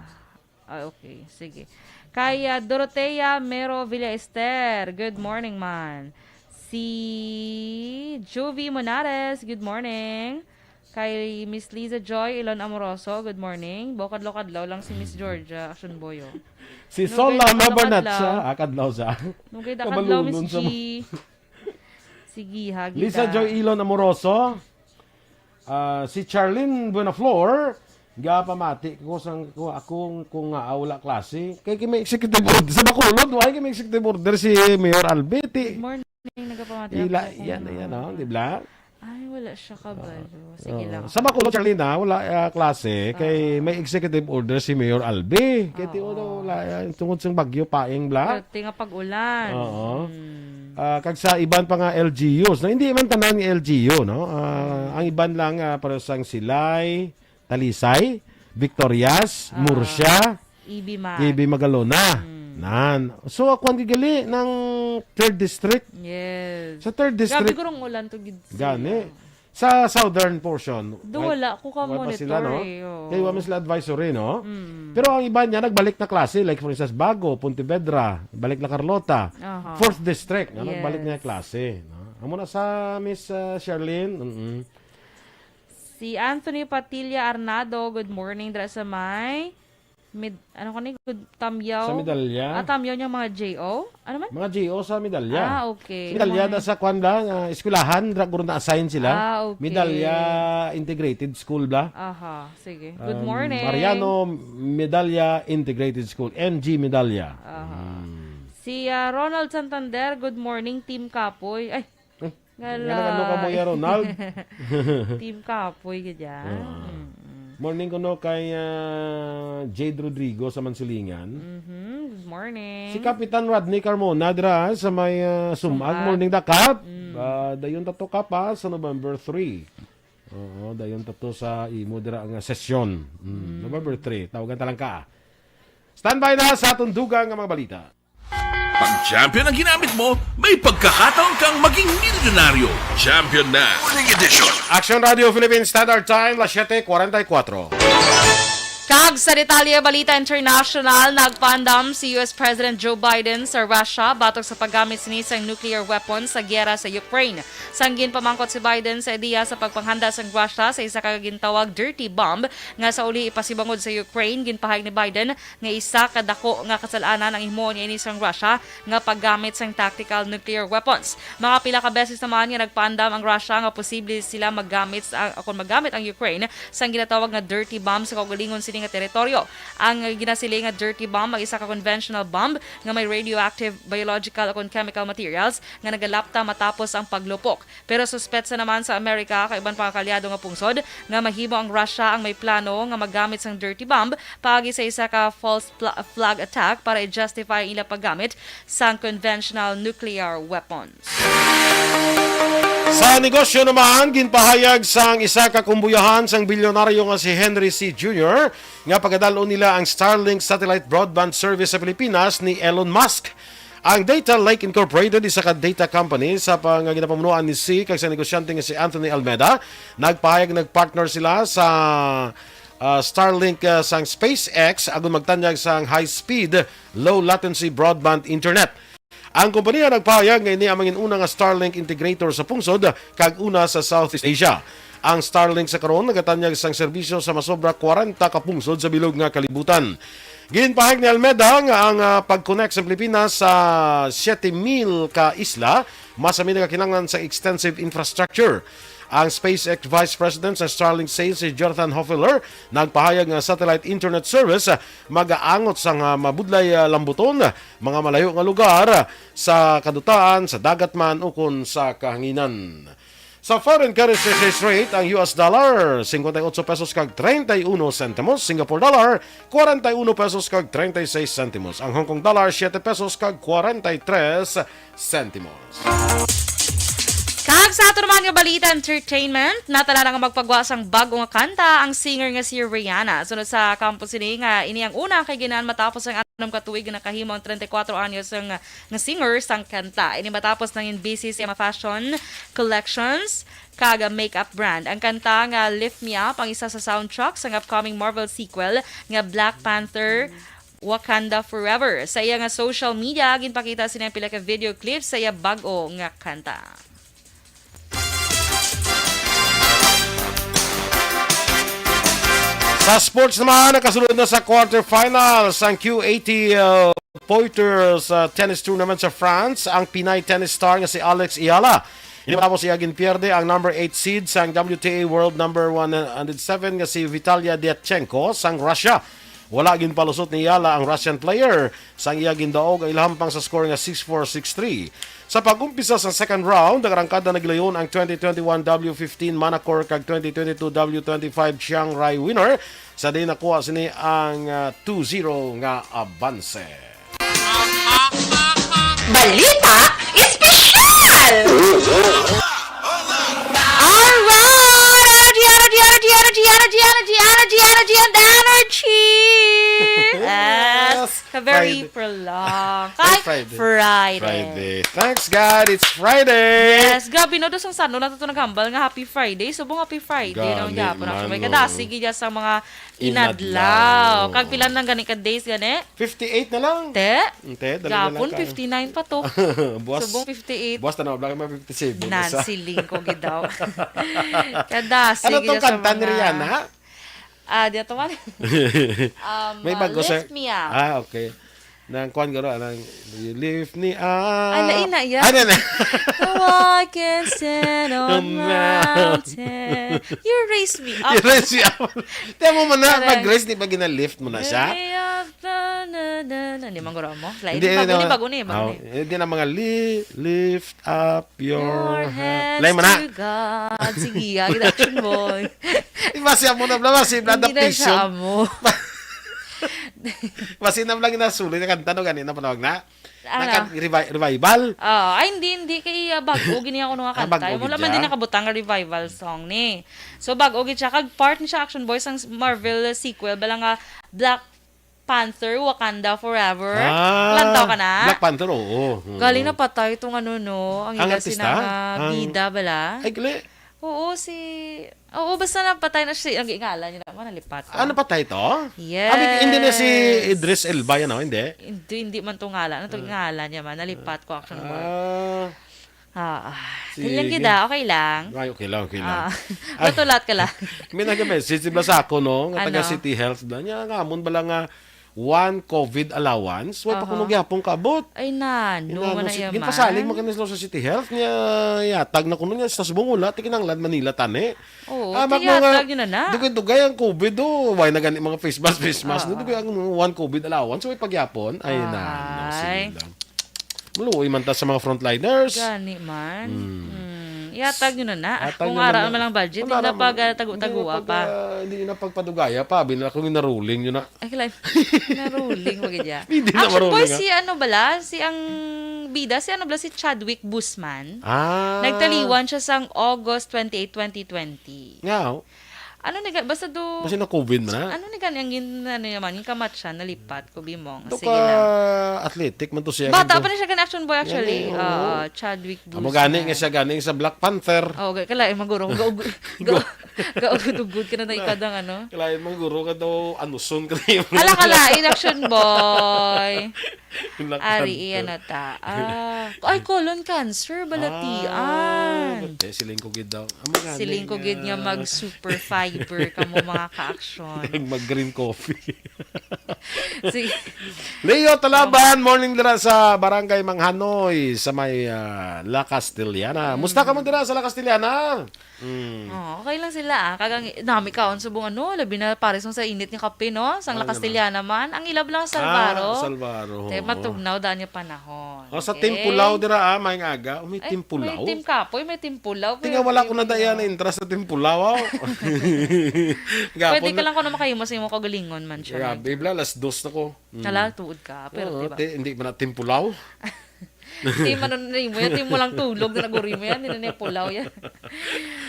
Ah, okay. Sige. Kay, ah, Dorotea Mero Villaester, good morning man. Si Juvie Monares, good morning. Kay Miss Liza Joy Ilon Amoroso, good morning. Bo, kadlaw-kadlaw lang si Miss Georgia Action Boyo. Si Ano Sol ba yung Lama kadlaw-kadlaw? Bernatza, ah, kadlaw sa. Nung kay da kadlaw, Miss Kabalunon sa G. Sige, ha, Lisa kita. Joy Ilon Amoroso. Ah, si Charlene Buenaflor, gapamati ko sang, ko, akong, kung nga, ah, wala klase. Kay, kay may executive order. Sa Bacolod, why kay may executive order si Mayor Albi? Ti-, Good morning, nagapamati ila, ako kung yan, nga yan, oh, wala. Di ba? Ay, wala siya kabalo. Sige Oo. lang. Sa Bacolod, Charlene, ah, wala, ah, klase. Kay Oo. may executive order si Mayor Albi. Kay ti-, Oo. wala, wala, ah, tungod sa bagyo, paing, bla. Pero ti nga pag-ulan. Oo. Hmm. Ah, kag sa iban pa nga L G Us, no? Hindi man tanan nga L G U, no? Ah, Hmm. ang iban lang, ah, para sang Silay, Talisay, Victorias, Ah, Murcia, E B man. E B Magalona. Hmm. Nan. So, ako ang gigali ng third district. Yes. Sa third Grabe district. ko rong ulan to gid siya. Gani. Sa southern portion, Do, why, wala ko ka why pa monitor sila, no? eh, oo. Kay wa man sila advisory, no? Mm. Pero ang iba niya, nagbalik na klase. Like, for instance, Bago, Pontevedra, balik na Carlota. Aha. Fourth district, no? Nagbalik na Yes. yung klase, no? Amo na sa Miss, uh, Charlene. Mm-mm. Si Anthony Patilla Arnado, good morning, dra sa may Mid-, ano ko ni? Good, Tamyaw? Sa Medalya. Ah, Tamyaw niya mga J O? Ano man? Mga J O sa Medalya. Ah, okay. Sa Medalya, Good morning. na sa kwan lang, ah, eskwelahan, dra guro na-assign sila. Ah, okay. Medalya Integrated School bla. Aha, sige. Good Um, morning. Mariano Medalya Integrated School, M G Medalya. Aha. Hmm. Si, ah, Ronald Santander, good morning, Team Kapoy. Ay, Eh, Nga nga nag-ano ka mo lang. ya, Ronald? Team Kapoy ka dyan. Ah. Mm-mm. Morning kuno kay, ah, Jade Rodrigo sa Mansulingan. Mhm. Good morning. Si Kapitan Rodney Carmona dira sa may, ah, Sumag. Sumag. Morning, Dakap. Mm. Ah, dayon ta to ka pa sa November three. Oo, dayon ta to sa imo dira nga sesyon. Mm, November three, tawagan ta lang ka. Standby na sa aton dugang nga mga balita. Pag champion ang ginamit mo, may pagkakataon kang maging milyonaryo. Champion na. Morning edition. Action Radio Philippines Standard Time, las siete cuarenta y cuatro. Kag sa detalye, balita international, nagpaandam si U S President Joe Biden sa Russia batok sa paggamit sini sang nuclear weapon sa giyera sa Ukraine. Sang ginpamangkot si Biden sa ideya sa pagpanghanda sang Russia sa isa ka gintawag dirty bomb nga sa uli ipasibangod sa Ukraine, ginpahayag ni Biden nga isa ka dako nga kasal-anan ang himuon niini sang Russia nga paggamit sang tactical nuclear weapons. Mga pila ka beses naman nga nagpaandam ang Russia nga posible sila maggamit sa, o kon maggamit ang Ukraine sang ginatawag nga dirty bomb sa kaugalingon sini nga teritoryo. Ang ginasiling nga dirty bomb ang isa ka conventional bomb nga may radioactive, biological, o kon chemical materials nga nagalapta matapos ang paglupok. Pero suspetsa naman sa Amerika kag iban pa nga kaalyado nga pungsod nga mahimo ang Russia ang may plano nga maggamit sang dirty bomb paagi sa isa ka false pla-, flag attack para i-justify ang ila paggamit sang conventional nuclear weapons. Sa negosyo naman, ginpahayag sang isa ka kumbuyahan sang bilyonaryo nga si Henry C Junior nga pagadal-on nila ang Starlink satellite broadband service sa Pilipinas ni Elon Musk. Ang Data Lake Incorporated, isa ka data company sa pang-, nga ginapamunuan ni C kag sa negosyante nga si Anthony Almeda, nagpahayag nagpartner sila sa, ah, Starlink, ah, sang SpaceX agon magtanyag sang high-speed, low-latency broadband internet. Ang kompanya nagpahayag nga ini ang mangin-una nga Starlink integrator sa pungsod kag una sa Southeast Asia. Ang Starlink sa karon nagatanyag sang serbisyo sa masobra kwarenta ka pungsod sa bilog nga kalibutan. Ginpahayag ni Almeda nga ang, ah, pag-connect sa Pilipinas sa siete mil ka isla, mas kami nagakinahanglan sa extensive infrastructure. Ang SpaceX Vice President sa Starlink Sales, si Jonathan Hofeller, nagpahayag nga satellite internet service, ah, magaangot sang, ah, mabudlay, ah, lambuton, mga malayo nga lugar, ah, sa kadutaan, sa dagat man, ukon sa kahanginan. Sa foreign currency exchange rate, ang U S dollar, cincuenta y ocho pesos kag treinta y uno centimos, Singapore dollar, cuarenta y uno pesos kag treinta y seis centimos, ang Hong Kong dollar, siete pesos kag cuarenta y tres centimos. Kag sa ato naman nga balita, entertainment, natala na nga magpagwa sang bag-o nga kanta ang singer nga si Rihanna. Sunod sa kampo sini nga ini ang una kay ginahan matapos ang anom ka tuig nga nakahimo ang treinta y cuatro anyos nga, nga singer sang kanta. Ini matapos nangin busy sa mga fashion collections kag makeup brand. Ang kanta nga Lift Me Up ang isa sa soundtrack sang upcoming Marvel sequel nga Black Panther Wakanda Forever. Sa iya nga social media, ginpakita sini ang pila ka video clips sa iya bag-o nga kanta. Sa sports naman, nakasulod na sa quarterfinals ang Q eighty, uh, Poiters, uh, Tennis Tournament sa France ang Pinay tennis star nga si Alex Eala. Ini matapos iya ginpierde ang number eight seed sang W T A world number one hundred seven nga si Vitalia Diatchenko sang Russia. Wala ginpalusot ni Eala ang Russian player sang iya gindaog ang ilahampang sa score nga six four, six three. Sa pag-umpisa sa second round, nagarangkada na gilayon ang twenty twenty-one W fifteen Manacor kag twenty twenty-two W twenty-five Chiang Rai winner, sa diin nakuha sini ang, ah, two zero nga abanse. Balita Espesyal! Alright! Energy, energy, energy, energy, energy, energy, energy, energy, and energy! Yes! Ka very Friday. Prolonged. Ay, kay Friday. Friday. Friday. Thanks, God, it's Friday. Yes, grabe, no? Dos ang sano na to naghambal nga happy Friday. Subong happy Friday, no? Gani gyapon, man, actually. May no? Kadasig iya sa mga inadlaw. Inadlaw. Kag pila nang gani ka days gani? Fifty-eight na lang. Te? Te, dali na lang. Gapon, ka. Fifty-nine pa to. Buwas, subong fifty-eight. Buwas na, wala ka mga fifty-seven. Nansiling ko gid daw. Kadasig. Ano tong iya sa kanta ni mga Rihanna? Ah, di ato man. Um, May uh, bago sa Lift Me Up. Ah, okay. Nang kuan garo, nang You Lift Me Up. Ah, lain na, yeah. Ano na? No, I can stand on On mountain. You raise me up. You raise me up. Tiyan mo man na, Correct. Mag-raise, di ba gina-lift mo na siya? Way up, na, na, na, na. Di man guro mo? Lain, Hindi, bago hindi ni, na, bago ni, bago oh, ni. Hindi na mga li-, lift up your Your hand. Hands Lain mo na. To God. Sige, ah, action boy. Iba siya mo na, bla, bla, si Hindi na siya adaptation. Amo. Basi na lang nasulit nga kanta, no, gani na panawag na. Ano? Naka-revi-, revival. Ah, ay, hindi, hindi. Kay, ah, bago, gini ako nung Ah, kanta. bago Wala gid man din siya? Nakabutang nga revival song ni. So, bago gid siya. Kag part ni siya, Action Boys, ang Marvel sequel. Bala nga Black Panther, Wakanda Forever. Ah, Lantaw ka na? Black Panther, oo. Oo. Galing na patay itong ano, no? Ang Ang ila artista? sina nga Ang bida, bala. Ay, gali. Oo, si... Oo, basta napatay na siya. Ang ngalan niya naman, nalipat ko. Ah, napatay to? Yes. Ah, hindi na si Idris Elba yan, oh, hindi? Hindi, hindi man to ngalan. Ano to ngalan niya man? Nalipat ko, Action Boy. Ah, Ah, ah. Sige. Kanyang gida, okay lang. Ay, okay lang, okay Ah, lang. Ay. Matulat ka lang. May nag-message sila sa ako, no? Nga taga Ano? City Health na niya, nga amon bala nga one COVID allowance, way pa Aha. kuno gyapon kaabot. Ay, nano, Inano man si, na ginpasalig man. man kanila sa City Health niya, yatag na kuno niya sa subong wala, ti kinahanglan Manila tani. Oo, Ah, ti bako nga, yatag yun na na. Dugay-dugay ang COVID, oh. Why na gani mga face mask, face mask? Oo. Dugay ang one COVID allowance, way pagyapon. Ay, na, Ay. sige lang. Maluoy man ta sa mga frontliners. Gani man. Hmm. Hmm. Yatag nyo na na. Ah, Yatag kung nyo na ara na. naman lang budget, Kung hindi ara na man, pag ah, hindi na tagu-taguwa pag, pa. ah, hindi na pagpadugaya pa. Abi na kung naruling nyo na. Ay, kailan? Naruling, wag niya. Hindi na Action Boy, maruling, ah. Si ano bala? Si ang bida, si ano bala? Si Chadwick Guzman. Ah. Nagtaliwan siya sang August twenty-eight, twenty twenty. Nga, oh. Ano ni ga-, basta do, Basi na-COVID man na. Ano ni gani ang gin-, ano naman, yung kamatch siya, nalipat ko, bimong. Ito Sige ka lang. Athletic man to siya. Bata Ganito. pa na siya gani, Action Boy, actually. Yan eh, oo. Oo, Chadwick Guzman. Amo gani nga siya gani sa Black Panther. Oh, ga-, kala, eh, maguro. Gaug-, ga-, gaugod-ugod ka na na ikadang ano. Kalain man guro ka daw, anuson ka na yung Ala ka lain, Action Boy. Black Ari, Panther. Iyan na ta. Ah, ay, colon cancer, balatian. Ah, siling ko gid daw. Amo gani Siling ko gid nga mag super fiber ka mo, mga ka-action. Mag green coffee. Sige. Leo Talaban, morning dira sa Barangay Manghanoy sa may ah, La Castellana. Musta ka mo dira sa La Castellana? Mm. Oh, okay lang sila ah. Kagang nami kaon subong ano, labi na pares sa init nga kape, no? Sang La Ano naman? Castellana man, ang ilab lang sa Salvaro. Ah, Salvaro, Kaya oo. matugnaw daan niya panahon. Oh, sa Okay? Timpulaw dira ah, may aga. Oh, may Ay, Timpulaw. May Tim Kapoy, may Timpulaw. Tinga wala ko na daya na intra sa Timpulaw. Oh. Pwede Gapon ka na. Lang kung na makahimas yung mga kagalingon man siya. Grabe, bla, alas dos na ko. Mm. Kala, tuod ka. Pero, Oo, diba? Ti, hindi man na Timpulaw. Tim, ano na mo yan? Tim mo lang tulog na naguri mo yan. Hindi na niya pulaw yan.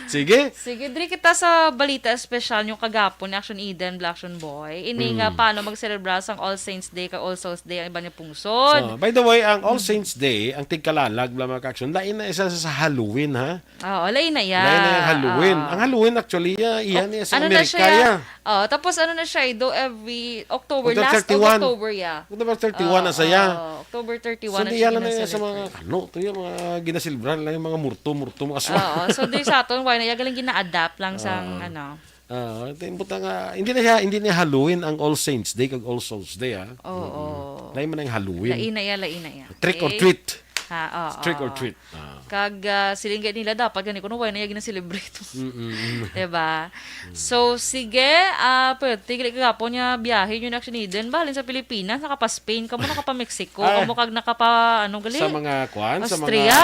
Sige. Sige, diri kita sa balita espesyal yung kagapon ni Action Eden, Black Action Boy. Ini nga Mm. paano magselebra sang All Saints Day kag All Souls Day ang iba niya pungsod. Oh, by the way, ang All Saints Day, ang tigkalalag, bla, mga ka-action, lain na isa sa Halloween, ha? Oo, lain na iya. Lain na yung Halloween. Oo. Ang Halloween, actually, ah, iya Ok-, niya sa ano na Amerika, siya, ya. Oh, tapos ano na siya, do every October, October last thirty-one. October ya. October thirty-one na saya. Oo, October thirty-one So, na di siya yan na niya sa gina-celebrate. Mga, ano, to yung mga ginasilbran lang yung mga murto-murto, mga aswang. Oo, so di sa aton, why na iya galing gina-adapt lang sang, Oo. ano. Ah, ito yung buta nga, hindi na siya, hindi na Halloween ang All Saints Day kag All Souls Day, ah. Oo. Lain man ang Halloween. Lain na iya, lain na iya. Trick or Okay? treat. Ha, oo. Trick or treat. Ah. Kag ah, siling gani nila dapat gani kuno why na iya gina-celebrate. Mm-mm. Diba? So, sige, ah, pwerte, gali kagapon niya biyahe yun, Action Eden. Bahalin sa Pilipinas, nakapa-Spain kamo, nakapa-Mexico Ah. kamo, kag nakapa, ano, gali? Sa mga kwan, sa mga Austria?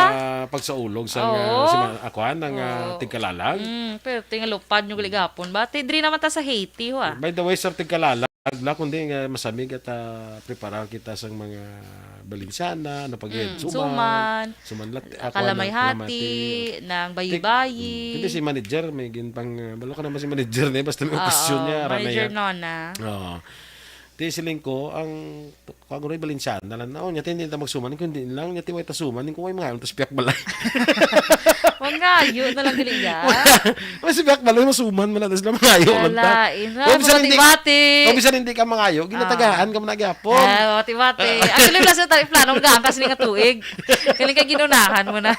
Pagsaulog sa Oo. mga, sa mga kwan, ng ah, Oo. tigkalalag. Mm, pwerte nga lupad nyo gali gapon. Bati, diri naman ta sa Haiti, ho, ah. By the way, sa tigkalalag na, kundi nga masamig at ah, preparar kita sa mga balinsyana, na pag Mm, suman, suman, suman lat, ah, kalamay kuwan, hati, ng bayi-bayi. Hindi si manager, may ginpang, ah, balo ka naman si manager na, basta may Oo, okasyon niya, ara na manager yan. Nona. Oo. Ti siling ko, ang, kung ano rin balinsyana lang, oh, nyati hindi ta magsuman, kung hindi lang, nyati way ta suman, kung way mga, tas piyak balay. Mangayo na lang gali ya. May si piyak balay, masuman man natin sila, mangayo lang ta. Wala, ina, Kung bisan hindi, bati-bati. Kung bisan hindi ka mangayo, ginatagaan ka man nagyapon. Ah, bati-bati. Actually, wala sa tayo plano, ang gakas ni nga tuig. Galing kay ginunahan mo na.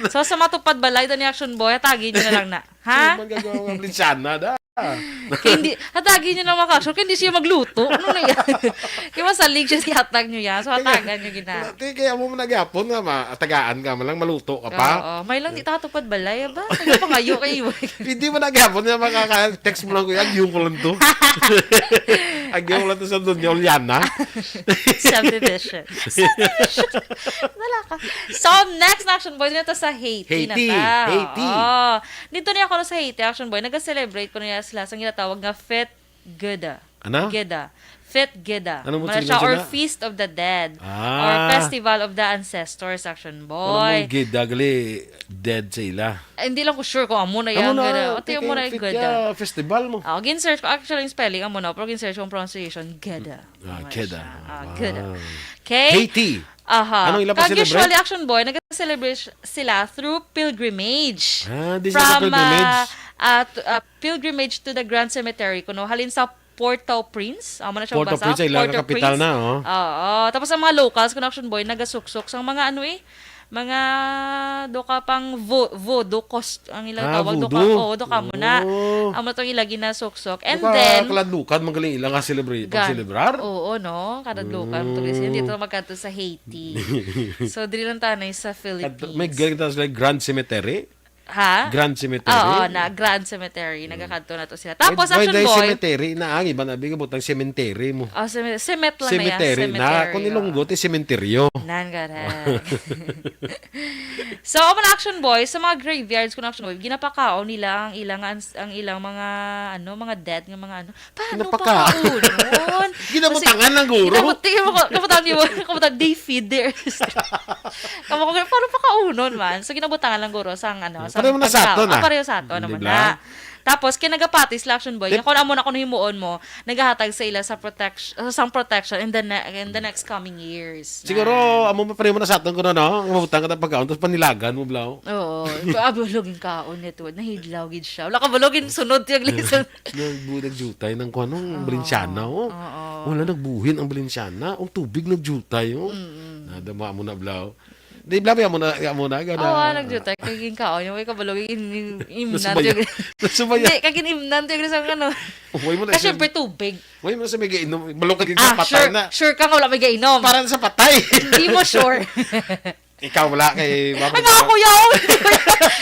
So, sa matupad balay, ni Action Boy, tagi nyo na lang na. Ha? Suman ka, mga balinsyana, da. Kay hindi, hatagi niyo na mga ka-action, kay hindi siya magluto. Ano na yan? Kaya masalig siya sa hatag niyo yan. So, hatagan niyo gina. Ti, kaya mo man nagyapon nga, ma, tagaan ka man lang, maluto ka pa. Oo, may lang di tatupad balay, ba? Ano pangayo kayo? Hindi mo nagyapon nga, makaka-text mo lang, kuya, agyong ko lang to. Agyong ko lang to sa Doña Juliana. Subdivision. Subdivision. Wala ka. So, next na Action Boy, dito sa Haiti, Haiti, na ta. Haiti. Oh. Dito niya ako sa Haiti, Action Boy. Nag-celebrate ko niya sila sa ginatawag nga Fête Geda. Ano? Geda. Fete Geda. Ano mo Muna siya, or Feast of the Dead. Ah. Or Festival of the Ancestors, Action Boy. Ano mo Geda, gali dead sa ila? Eh, hindi lang ko sure kung amo na yan. Amo na, Geda. Ate, amo na yung Geda. Festival mo. Oh, gin-search ko, actually, yung spelling, amo na, pero gin-search ko ang pronunciation, Geda. Ah, Geda. Ah, Geda. Okay? Haiti. Aha. Anong ila pa celebrate? Kag usually, Action Boy, nag-celebrate sila through pilgrimage. Ah, this is a pilgrimage. From, ah, ah, to, ah, pilgrimage to the Grand Cemetery, kuno halin sa Port-au-Prince. Amo na siya basa. Port-au-Prince, ila nga kapital na, oh. Oo. Tapos ang mga locals, kuno Action Boy, nagasuksok sang mga ano eh, mga do ka pang vo-, voodoo cost-, ang ilang tawag, do ka, oo, do ka muna. Amo na tong ila ginasuksok. And then, kaladlukan, magaling ila nga celebrate, pag-celebrar. Oo, no? Kaladlukan, tulis. Hindi to magkadto sa Haiti. So, diri lang tanay sa Philippines. May galing tayo sa Grand Cemetery? Ha? Grand Cemetery? Oo, na Grand Cemetery. Nagakadto na to sila. Tapos, Action Boy. Cemetery na ang iba na, bigyan mo tang cemetery mo. Oh, ceme-, cemet lang na yan. Cemetery na. Cemetery, kung Ilonggo, ti sementeryo. Nan, correct. So, ang mga Action Boy, sa mga graveyards, kung Action Boy, ginapakaon nila ang ilang, ang ilang mga, ano, mga dead nga mga, ano, paano pakaunon? Ginabutangan lang guro. Ginabut-, tingnan mo, kabutangan mo, kabutangan, they feed their Kamo ko, paano pakaunon man? So, ginabutangan lang guro sang, ano, sang pagkaon. Pareho na sa aton, ah. Ah, pareho sa aton naman na. Tapos, kaya nagapati sila, Action Boy. Kung amo na kung himuon mo, nagahatag sa ila sa protection, sang protection in the ne-, in the next coming years. Siguro, amo pa pareho na sa aton, kuno, no? Mabutang ka ng pagkaon, tapos panilagan mo, blaw. Oo. Ito, ah, bulog yung kaon nito. Nahidlaw gid siya. Wala ka bulog yung sunod, tiyag lisan. Nagbu-, nagjutay ng kuwan, ang Balenciana, oh. Oo. Wala, nagbuhin ang Balenciana. Ang tubig nagjutay, oh. Mm-mm. Nadama mo na, blaw. Di, blaw, ya mo na, ya mo na, gana. Oo, ah, nagjutay. Kay ginkaon, yung may kabalog, in-, in-, imnan. Nasubaya. Nasubaya. Hindi, kag in-, imnan, yung isang ano. Way mo na. Kasi syempre, tubig. Way mo na sa may gainom. Balog ka din sa patay na. Ah, sure, sure ka nga wala may gainom. Para sa patay. Hindi mo sure. Ikaw wala kay Mama. Ay, mga kuya, oh.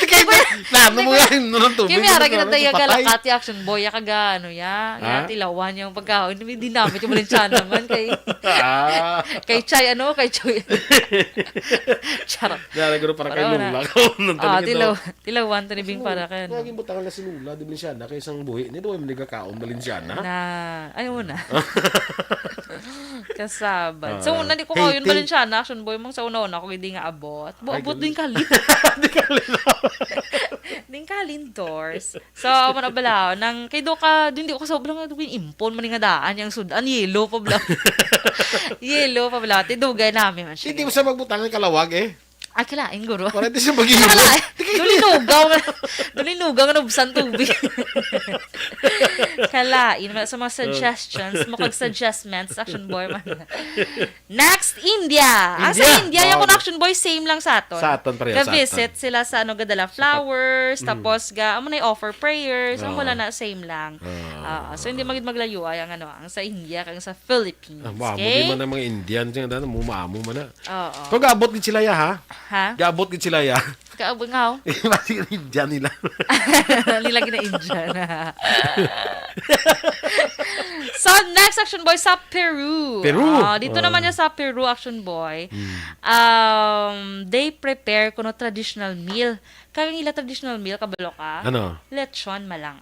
Kay, plano mo nga, no, ng tubig, kay may harap na tayo patay. Kalakat, yung Action Boy, ya kaga, ano, ya, ya, tilawan yung pagkaon. May dinamit yung Balenciana man, kay, kay Chay, ano, kay Chay. Charot. Dahil guro para kay Lola, kung nang tabi tilaw, tilawan, tanibing para kay, ano. Laging butangan na si Lola, di Balenciana, kay isang buhi, ni Doy, manigakaon, Balenciana. Na, ayaw na. Kasabad. So, una, di ko kayo yung Balenciana, Action Boy, mang sa una-una, ako hindi nga abot. Abot din kali. Di kali. Din kali, endorse. So, amo na bala, nang, kay do ka, hindi ko kasobra nga, do impon, man nga daan, yung sudan, yellow pa bala. Yellow pa bala, ti dugay namin man siya. Hindi mo sa magbutangan kalawag eh. Ay, kalain, guro. Wala di siya mag-inom. Kalain. Dulinugaw nga, dulinugaw nga nubsan tubig. Kalain, wala sa mga suggestions, mo kag suggestments, Action Boy man. Next, India. Ah, sa India, yung Action Boy, same lang sa aton. Sa aton, pareho sa aton. Ga-visit sila sa, ano, gadala flowers, tapos ga, amo na offer prayers, ang wala na, same lang. Ah, so, hindi magid maglayo ay ang, ano, ang sa India, kag sa Philippines. Ah, maamo man ang mga Indian, siya, ano, mo maamo man na. Oo. Pero gaabot gid sila ya, ha? Ha? Gaabot gid sila ya. Kaabot nga, oh. Basi Indian nila. Nila gina-Indian. So, next, Action Boy, sa Peru. Peru. Ah, dito naman niya sa Peru, Action Boy. Um, they prepare kuno traditional meal. Kaya ang ila traditional meal, kabalo ka? Ano? Lechon malang.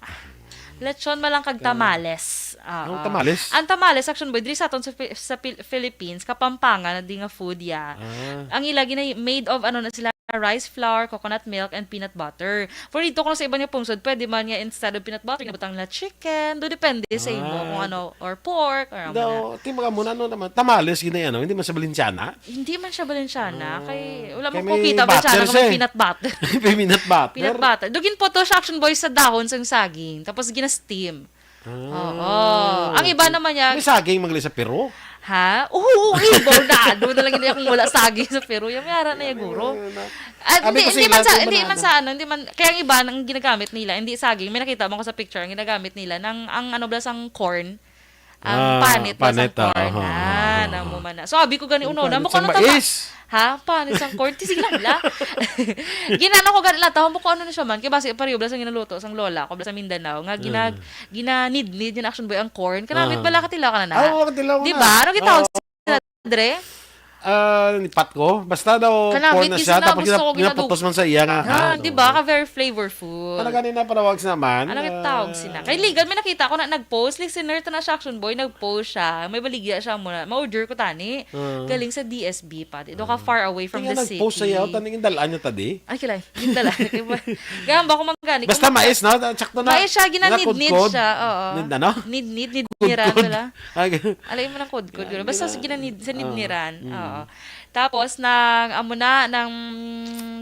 Lechon malang kag tamales. Oo. Ang tamales? Ang tamales, Action Boy, diri sa aton sa Fi-, sa Pil-, Philippines, Kapampangan na di nga food, ya. Ah. Ang ila gina-, made of, ano na sila, rice flour, coconut milk, and peanut butter. For dito, kung sa iba nga pungsod, pwede man nga instead of peanut butter, ginabutang nila chicken. Do depende sa imo kung ano, or pork, or ano na. Ti mga muna, ano naman, tamales, gina-, ano, hindi man sa Balenciana? Hindi man siya Balenciana. Kay, wala man ko kita Balenciana kung may peanut butter. May peanut butter. Peanut butter. Dugin po to siya, Action Boy, sa dahon sang saging. Tapos gina-steam. Oo. Ang iba naman niya. May saging magli sa Peru? Ha? Oo, oo, ibaw na. Doon na lang hindi akong wala saging sa Peru. Yung may ara na yung guro. Ah, hindi, hindi man sa, hindi man sa ano, hindi man, kaya ang iba, ang ginagamit nila, hindi saging. May nakita mo ko sa picture, ang ginagamit nila, ng, ang ano bala, sang corn. Ang panit na sang corn. Ah, namo man na. So, abi ko gani, uno, namo ko ano tawag? Ha? Panit sang corn? Tisig lang la. Ginano ko gani la, tawag mo ko ano na siya man. Kaya basi, pareho bala sang ginaluto sang lola ko, bala sa Mindanao. Nga ginag-, ginanidnid niya na, Action Boy, ang corn. Kanamit bala, katilaw ka na na. Ah, oo, katilaw ko na. Di ba? Ano gitawag sa dre? Ah, ni Pat ko. Basta daw Kanamit porn na gid siya, sina, tapos gusto gina-, ko ginaputos ginadugo. man sa iya nga, Ah, ah, di ba? Ka very flavorful. Talaga ni napanawag sa naman, Ano yung tawag ah, sina? Kay legal, may nakita ko na nag-post. Listener, ta na siya, Action Boy, nag-post siya. May baligya siya muna. Ma-order ko tani. Ah. Galing sa D S B pa. Di ka Ah. far away from Kaya the nag-post city. siya, taning dalaan niya tadi. Ay, kilay. Yung dalaan. Kaya ba ko magani? Basta Kung mais, no? Sakto na. Mais siya, ginanidnid Nakudkod. siya. Oo. Nid-, ano? Nidnid, nidniran, Kudkod. wala. Ah, g- Alay mo ng kudkod, Yan, gano'n. Basta gina-, sa ginanid-, sa ah, nidniran. mm. Oo. Tapos, nang, amo na, nang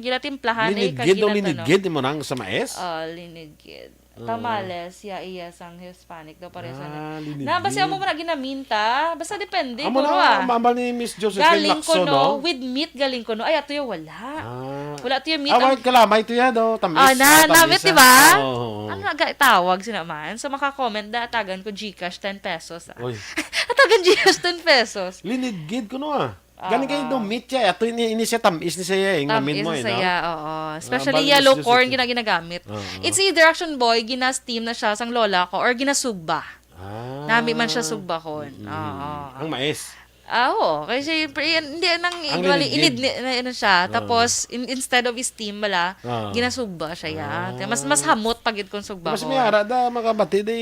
ginatimplahan, eh, Linidgid o kagina-, linidgid mo nang sa mais? Oh, linidgid. Oo. Tamales, ya, iya sang Hispanic daw, pareho sa Ah, linidgid. Na, basta amo mo na ginaminta. Basta depende, Amo guro, na, ah. ang ambal ni Miss Josephine Galing ko, Lacson, no? no? With meat, galing ko, no? Ay, ato yung wala. Ah. Wala to yung meat. Ah, Ang wait, kalamay to ya, daw. Tamis. Ah, na, Ah, tamis, namit, di ah. ba? Oo, oo, oo. Ano na ga-, tawag sila man? So, maka-comment na, atagan ko Gcash ten pesos, ah. Uy. Atagan Gcash ten pesos. Linidgid ko, no, ah. Galing kayo Oo. daw meat siya. Ato ini, ini siya, tamis ni siya, eh. Tamis Ngamin mo, na eh, no? siya, oo. Ah, Especially bali, yellow Miss corn, Josephine. gina-, ginagamit. Oo. It's either, Action Boy, gina-steam na siya sang lola ko or ginasugba. Ah. Nami man siya sugbahon. Mm, mm, Oo. mm. Ang mais. Ah, oo. Kay siyempre, yan, hindi, nang Ang inuwali, linidgid. inid-, ni-, na, ano siya. Oo. Tapos, in-, instead of steam, bala, Oo. ginasugba siya, ya. Ah. Kaya mas, mas hamot pa gid kung sugba Mas ko. may ara da, makabati, di,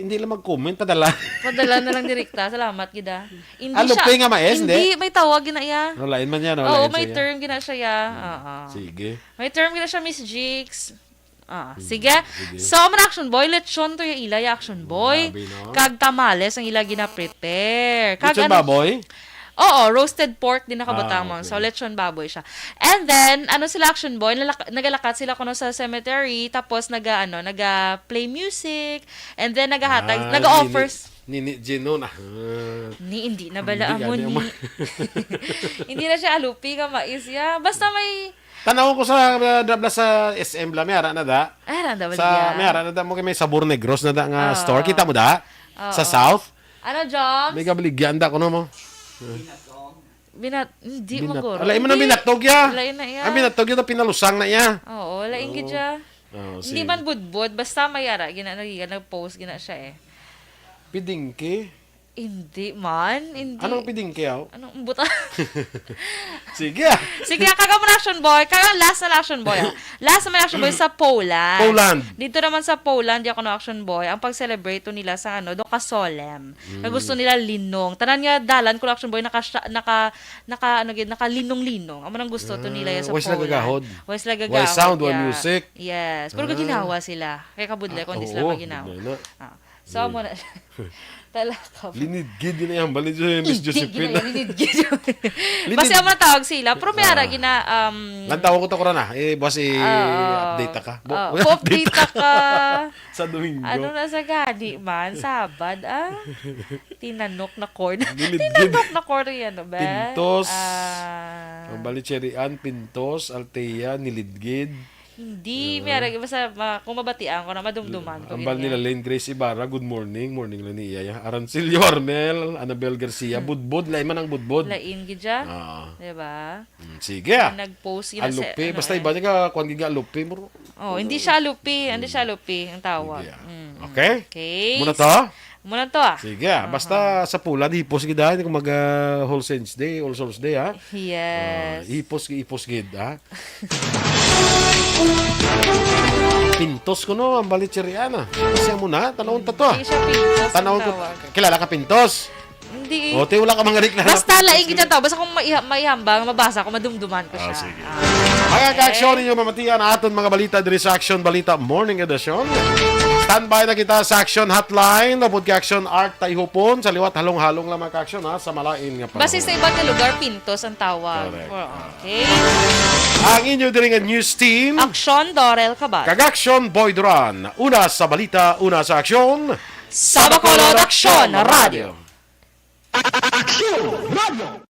hindi lang mag-comment, padala. Padala na lang direkta. Salamat, gid, ah. Hindi Ah, siya, lupi nga mais, hindi, hindi? may tawag gina iya. No, lain man yan, no? Oo, Lain may siya. term gina siya, ya. Mm. Oo. Sige. May term gina siya, Miss Jigs. Ah, Hmm, sige. sige. So, man Action Boy, lechon to ya ila, ya Action Boy. Grabe, no? Kag tamales ang ila gina-prepare. Kag Lechon ano, baboy? Oo, roasted pork din nakabatang Ah, mo. So, okay. lechon baboy siya. And then, ano sila, Action Boy, nalak-, nagalakat sila kuno sa cemetery, tapos naga, ano, naga-play music, and then nagahatag, Ah, naga-offer nini-, nini Gino na. Ah. Ni, hindi na bala Hindi, amo, ano ni. yung ma- Hindi na siya alupi nga mais, ya. Basta may Tanaw ko sa, uh, dabla sa S M bala, may ara na da. Ay, ara na da, Sa, baligya. may ara na da mo kay may Sabor Negros na da nga Oo. store. Kita mo da? Oo. Sa South? Ano, Joms? May gabaligyan da ko no mo. Binat-, hindi, Binat-, maguro. Ala, imo na Hindi. binatog ya. Lain na iya. Ang binatog ya, pinalusang na iya. Oo, lain Oo. gid siya. Oo, Hindi sige. man budbod, basta may ara, gina-, nag-, nag-post, gina siya eh. Pidingki? Hindi man, hindi. Anong pidingki, aw? Anong buta? Sige, ah. Sige, ah, kaga mo na, Action Boy. Kaga last na lang, Action Boy, ah. Last naman, Action Boy, sa Poland. Poland. Dito naman sa Poland, yung ano, Action Boy, ang pag-celebrate to nila sa, ano, do ka solemn. Na Mm. gusto nila linong. Tanan nga dalan ko, Action Boy, naka, naka, naka, ano, gid, naka linong-linong. Amo nang gusto to nila Ah, ya sa why sila Poland. gagahod? Why sila Why gagahod, sound, why yeah. music? Yes. Pero Ah. gaginawa sila. Kaya kabudlay Ah, kung di sila oo, maginawa. budlay na. Ah. So, Yeah. amo na siya. Talakap. Linidgid yun ay hambal ni Jo-, Miss Hindi, Josephine. gina-, linidgid. Linid- Basta ang matawag sila. Pero may ara, Ah. gina, um, Lantawan ko to, Corona. Eh, boss, i-, Oo. update ka. Bo-, Oo. update Update ka. ka. Sa Domingo. Ano na sa gani man? Sabad, ah. Tinanok na corn. Linidgid. Tinanok na corn, ano ba? Pintos. Ah. Ang bali, Cherry Ann, Pintos, Altea, Nilidgid. Hindi, Ah. may arag, basta ma-, kung mabatian ko na, madumduman ko Ang bal gid nila niya. Lane Grace Ibarra, good morning. Morning lang ni iya. Arancilio Armel, Annabel Garcia, Hmm. budbod, lain man ang budbod. Lain gid siya. Ah. Di ba? Mm, sige. Ang nag-post gina sa, Alupi, ano basta eh. iba niya ka, kuwan gid nga alupi, bro. Oh, hindi siya alupi, hindi siya alupi ang tawag. Sige, ah. Mm, mm. Okay? Okay. Muna to? Muna to, ah. Sige, ah. Aha. Basta sa Poland, hipos gid, ah. Hindi ko mag, ah, All Saints Day, All Souls Day, ah. Yes. Ah, hipos, hipos gid, ah. Pintos ko, no, ang bali, Cherry Ann, ah. Kasi mo na, tanawon ta to, ah. Hindi siya Pintos ang Tanawon ko, tawag. kilala ka Pintos? Hindi. O, te, wala ka mga reklamo. Basta lain gid to. Basta kung maiha-, maihambang, mabasa ko, madumduman ko Ah, siya. sige. Ah. Mga Okay. ka-aksyon, ninyo mamatian aton mga balita diri sa Action Balita Morning Edition. Standby na kita sa Action Hotline. Upod ka Action Art Tayhupon. Sa liwat, halong-halong lang mga ka-aksyon, ha, sa malain nga panahon. Basta sa iba nga lugar, Pintos ang tawag. Correct. Oh, Ah. okay. Ang inyo diri nga news team. Aksyon, Dorel Cabal. Kag Aksyon, Boy Duran. Una sa balita, una sa aksyon. Sa Bacolod, Aksyon Radio. Aksyon Radio.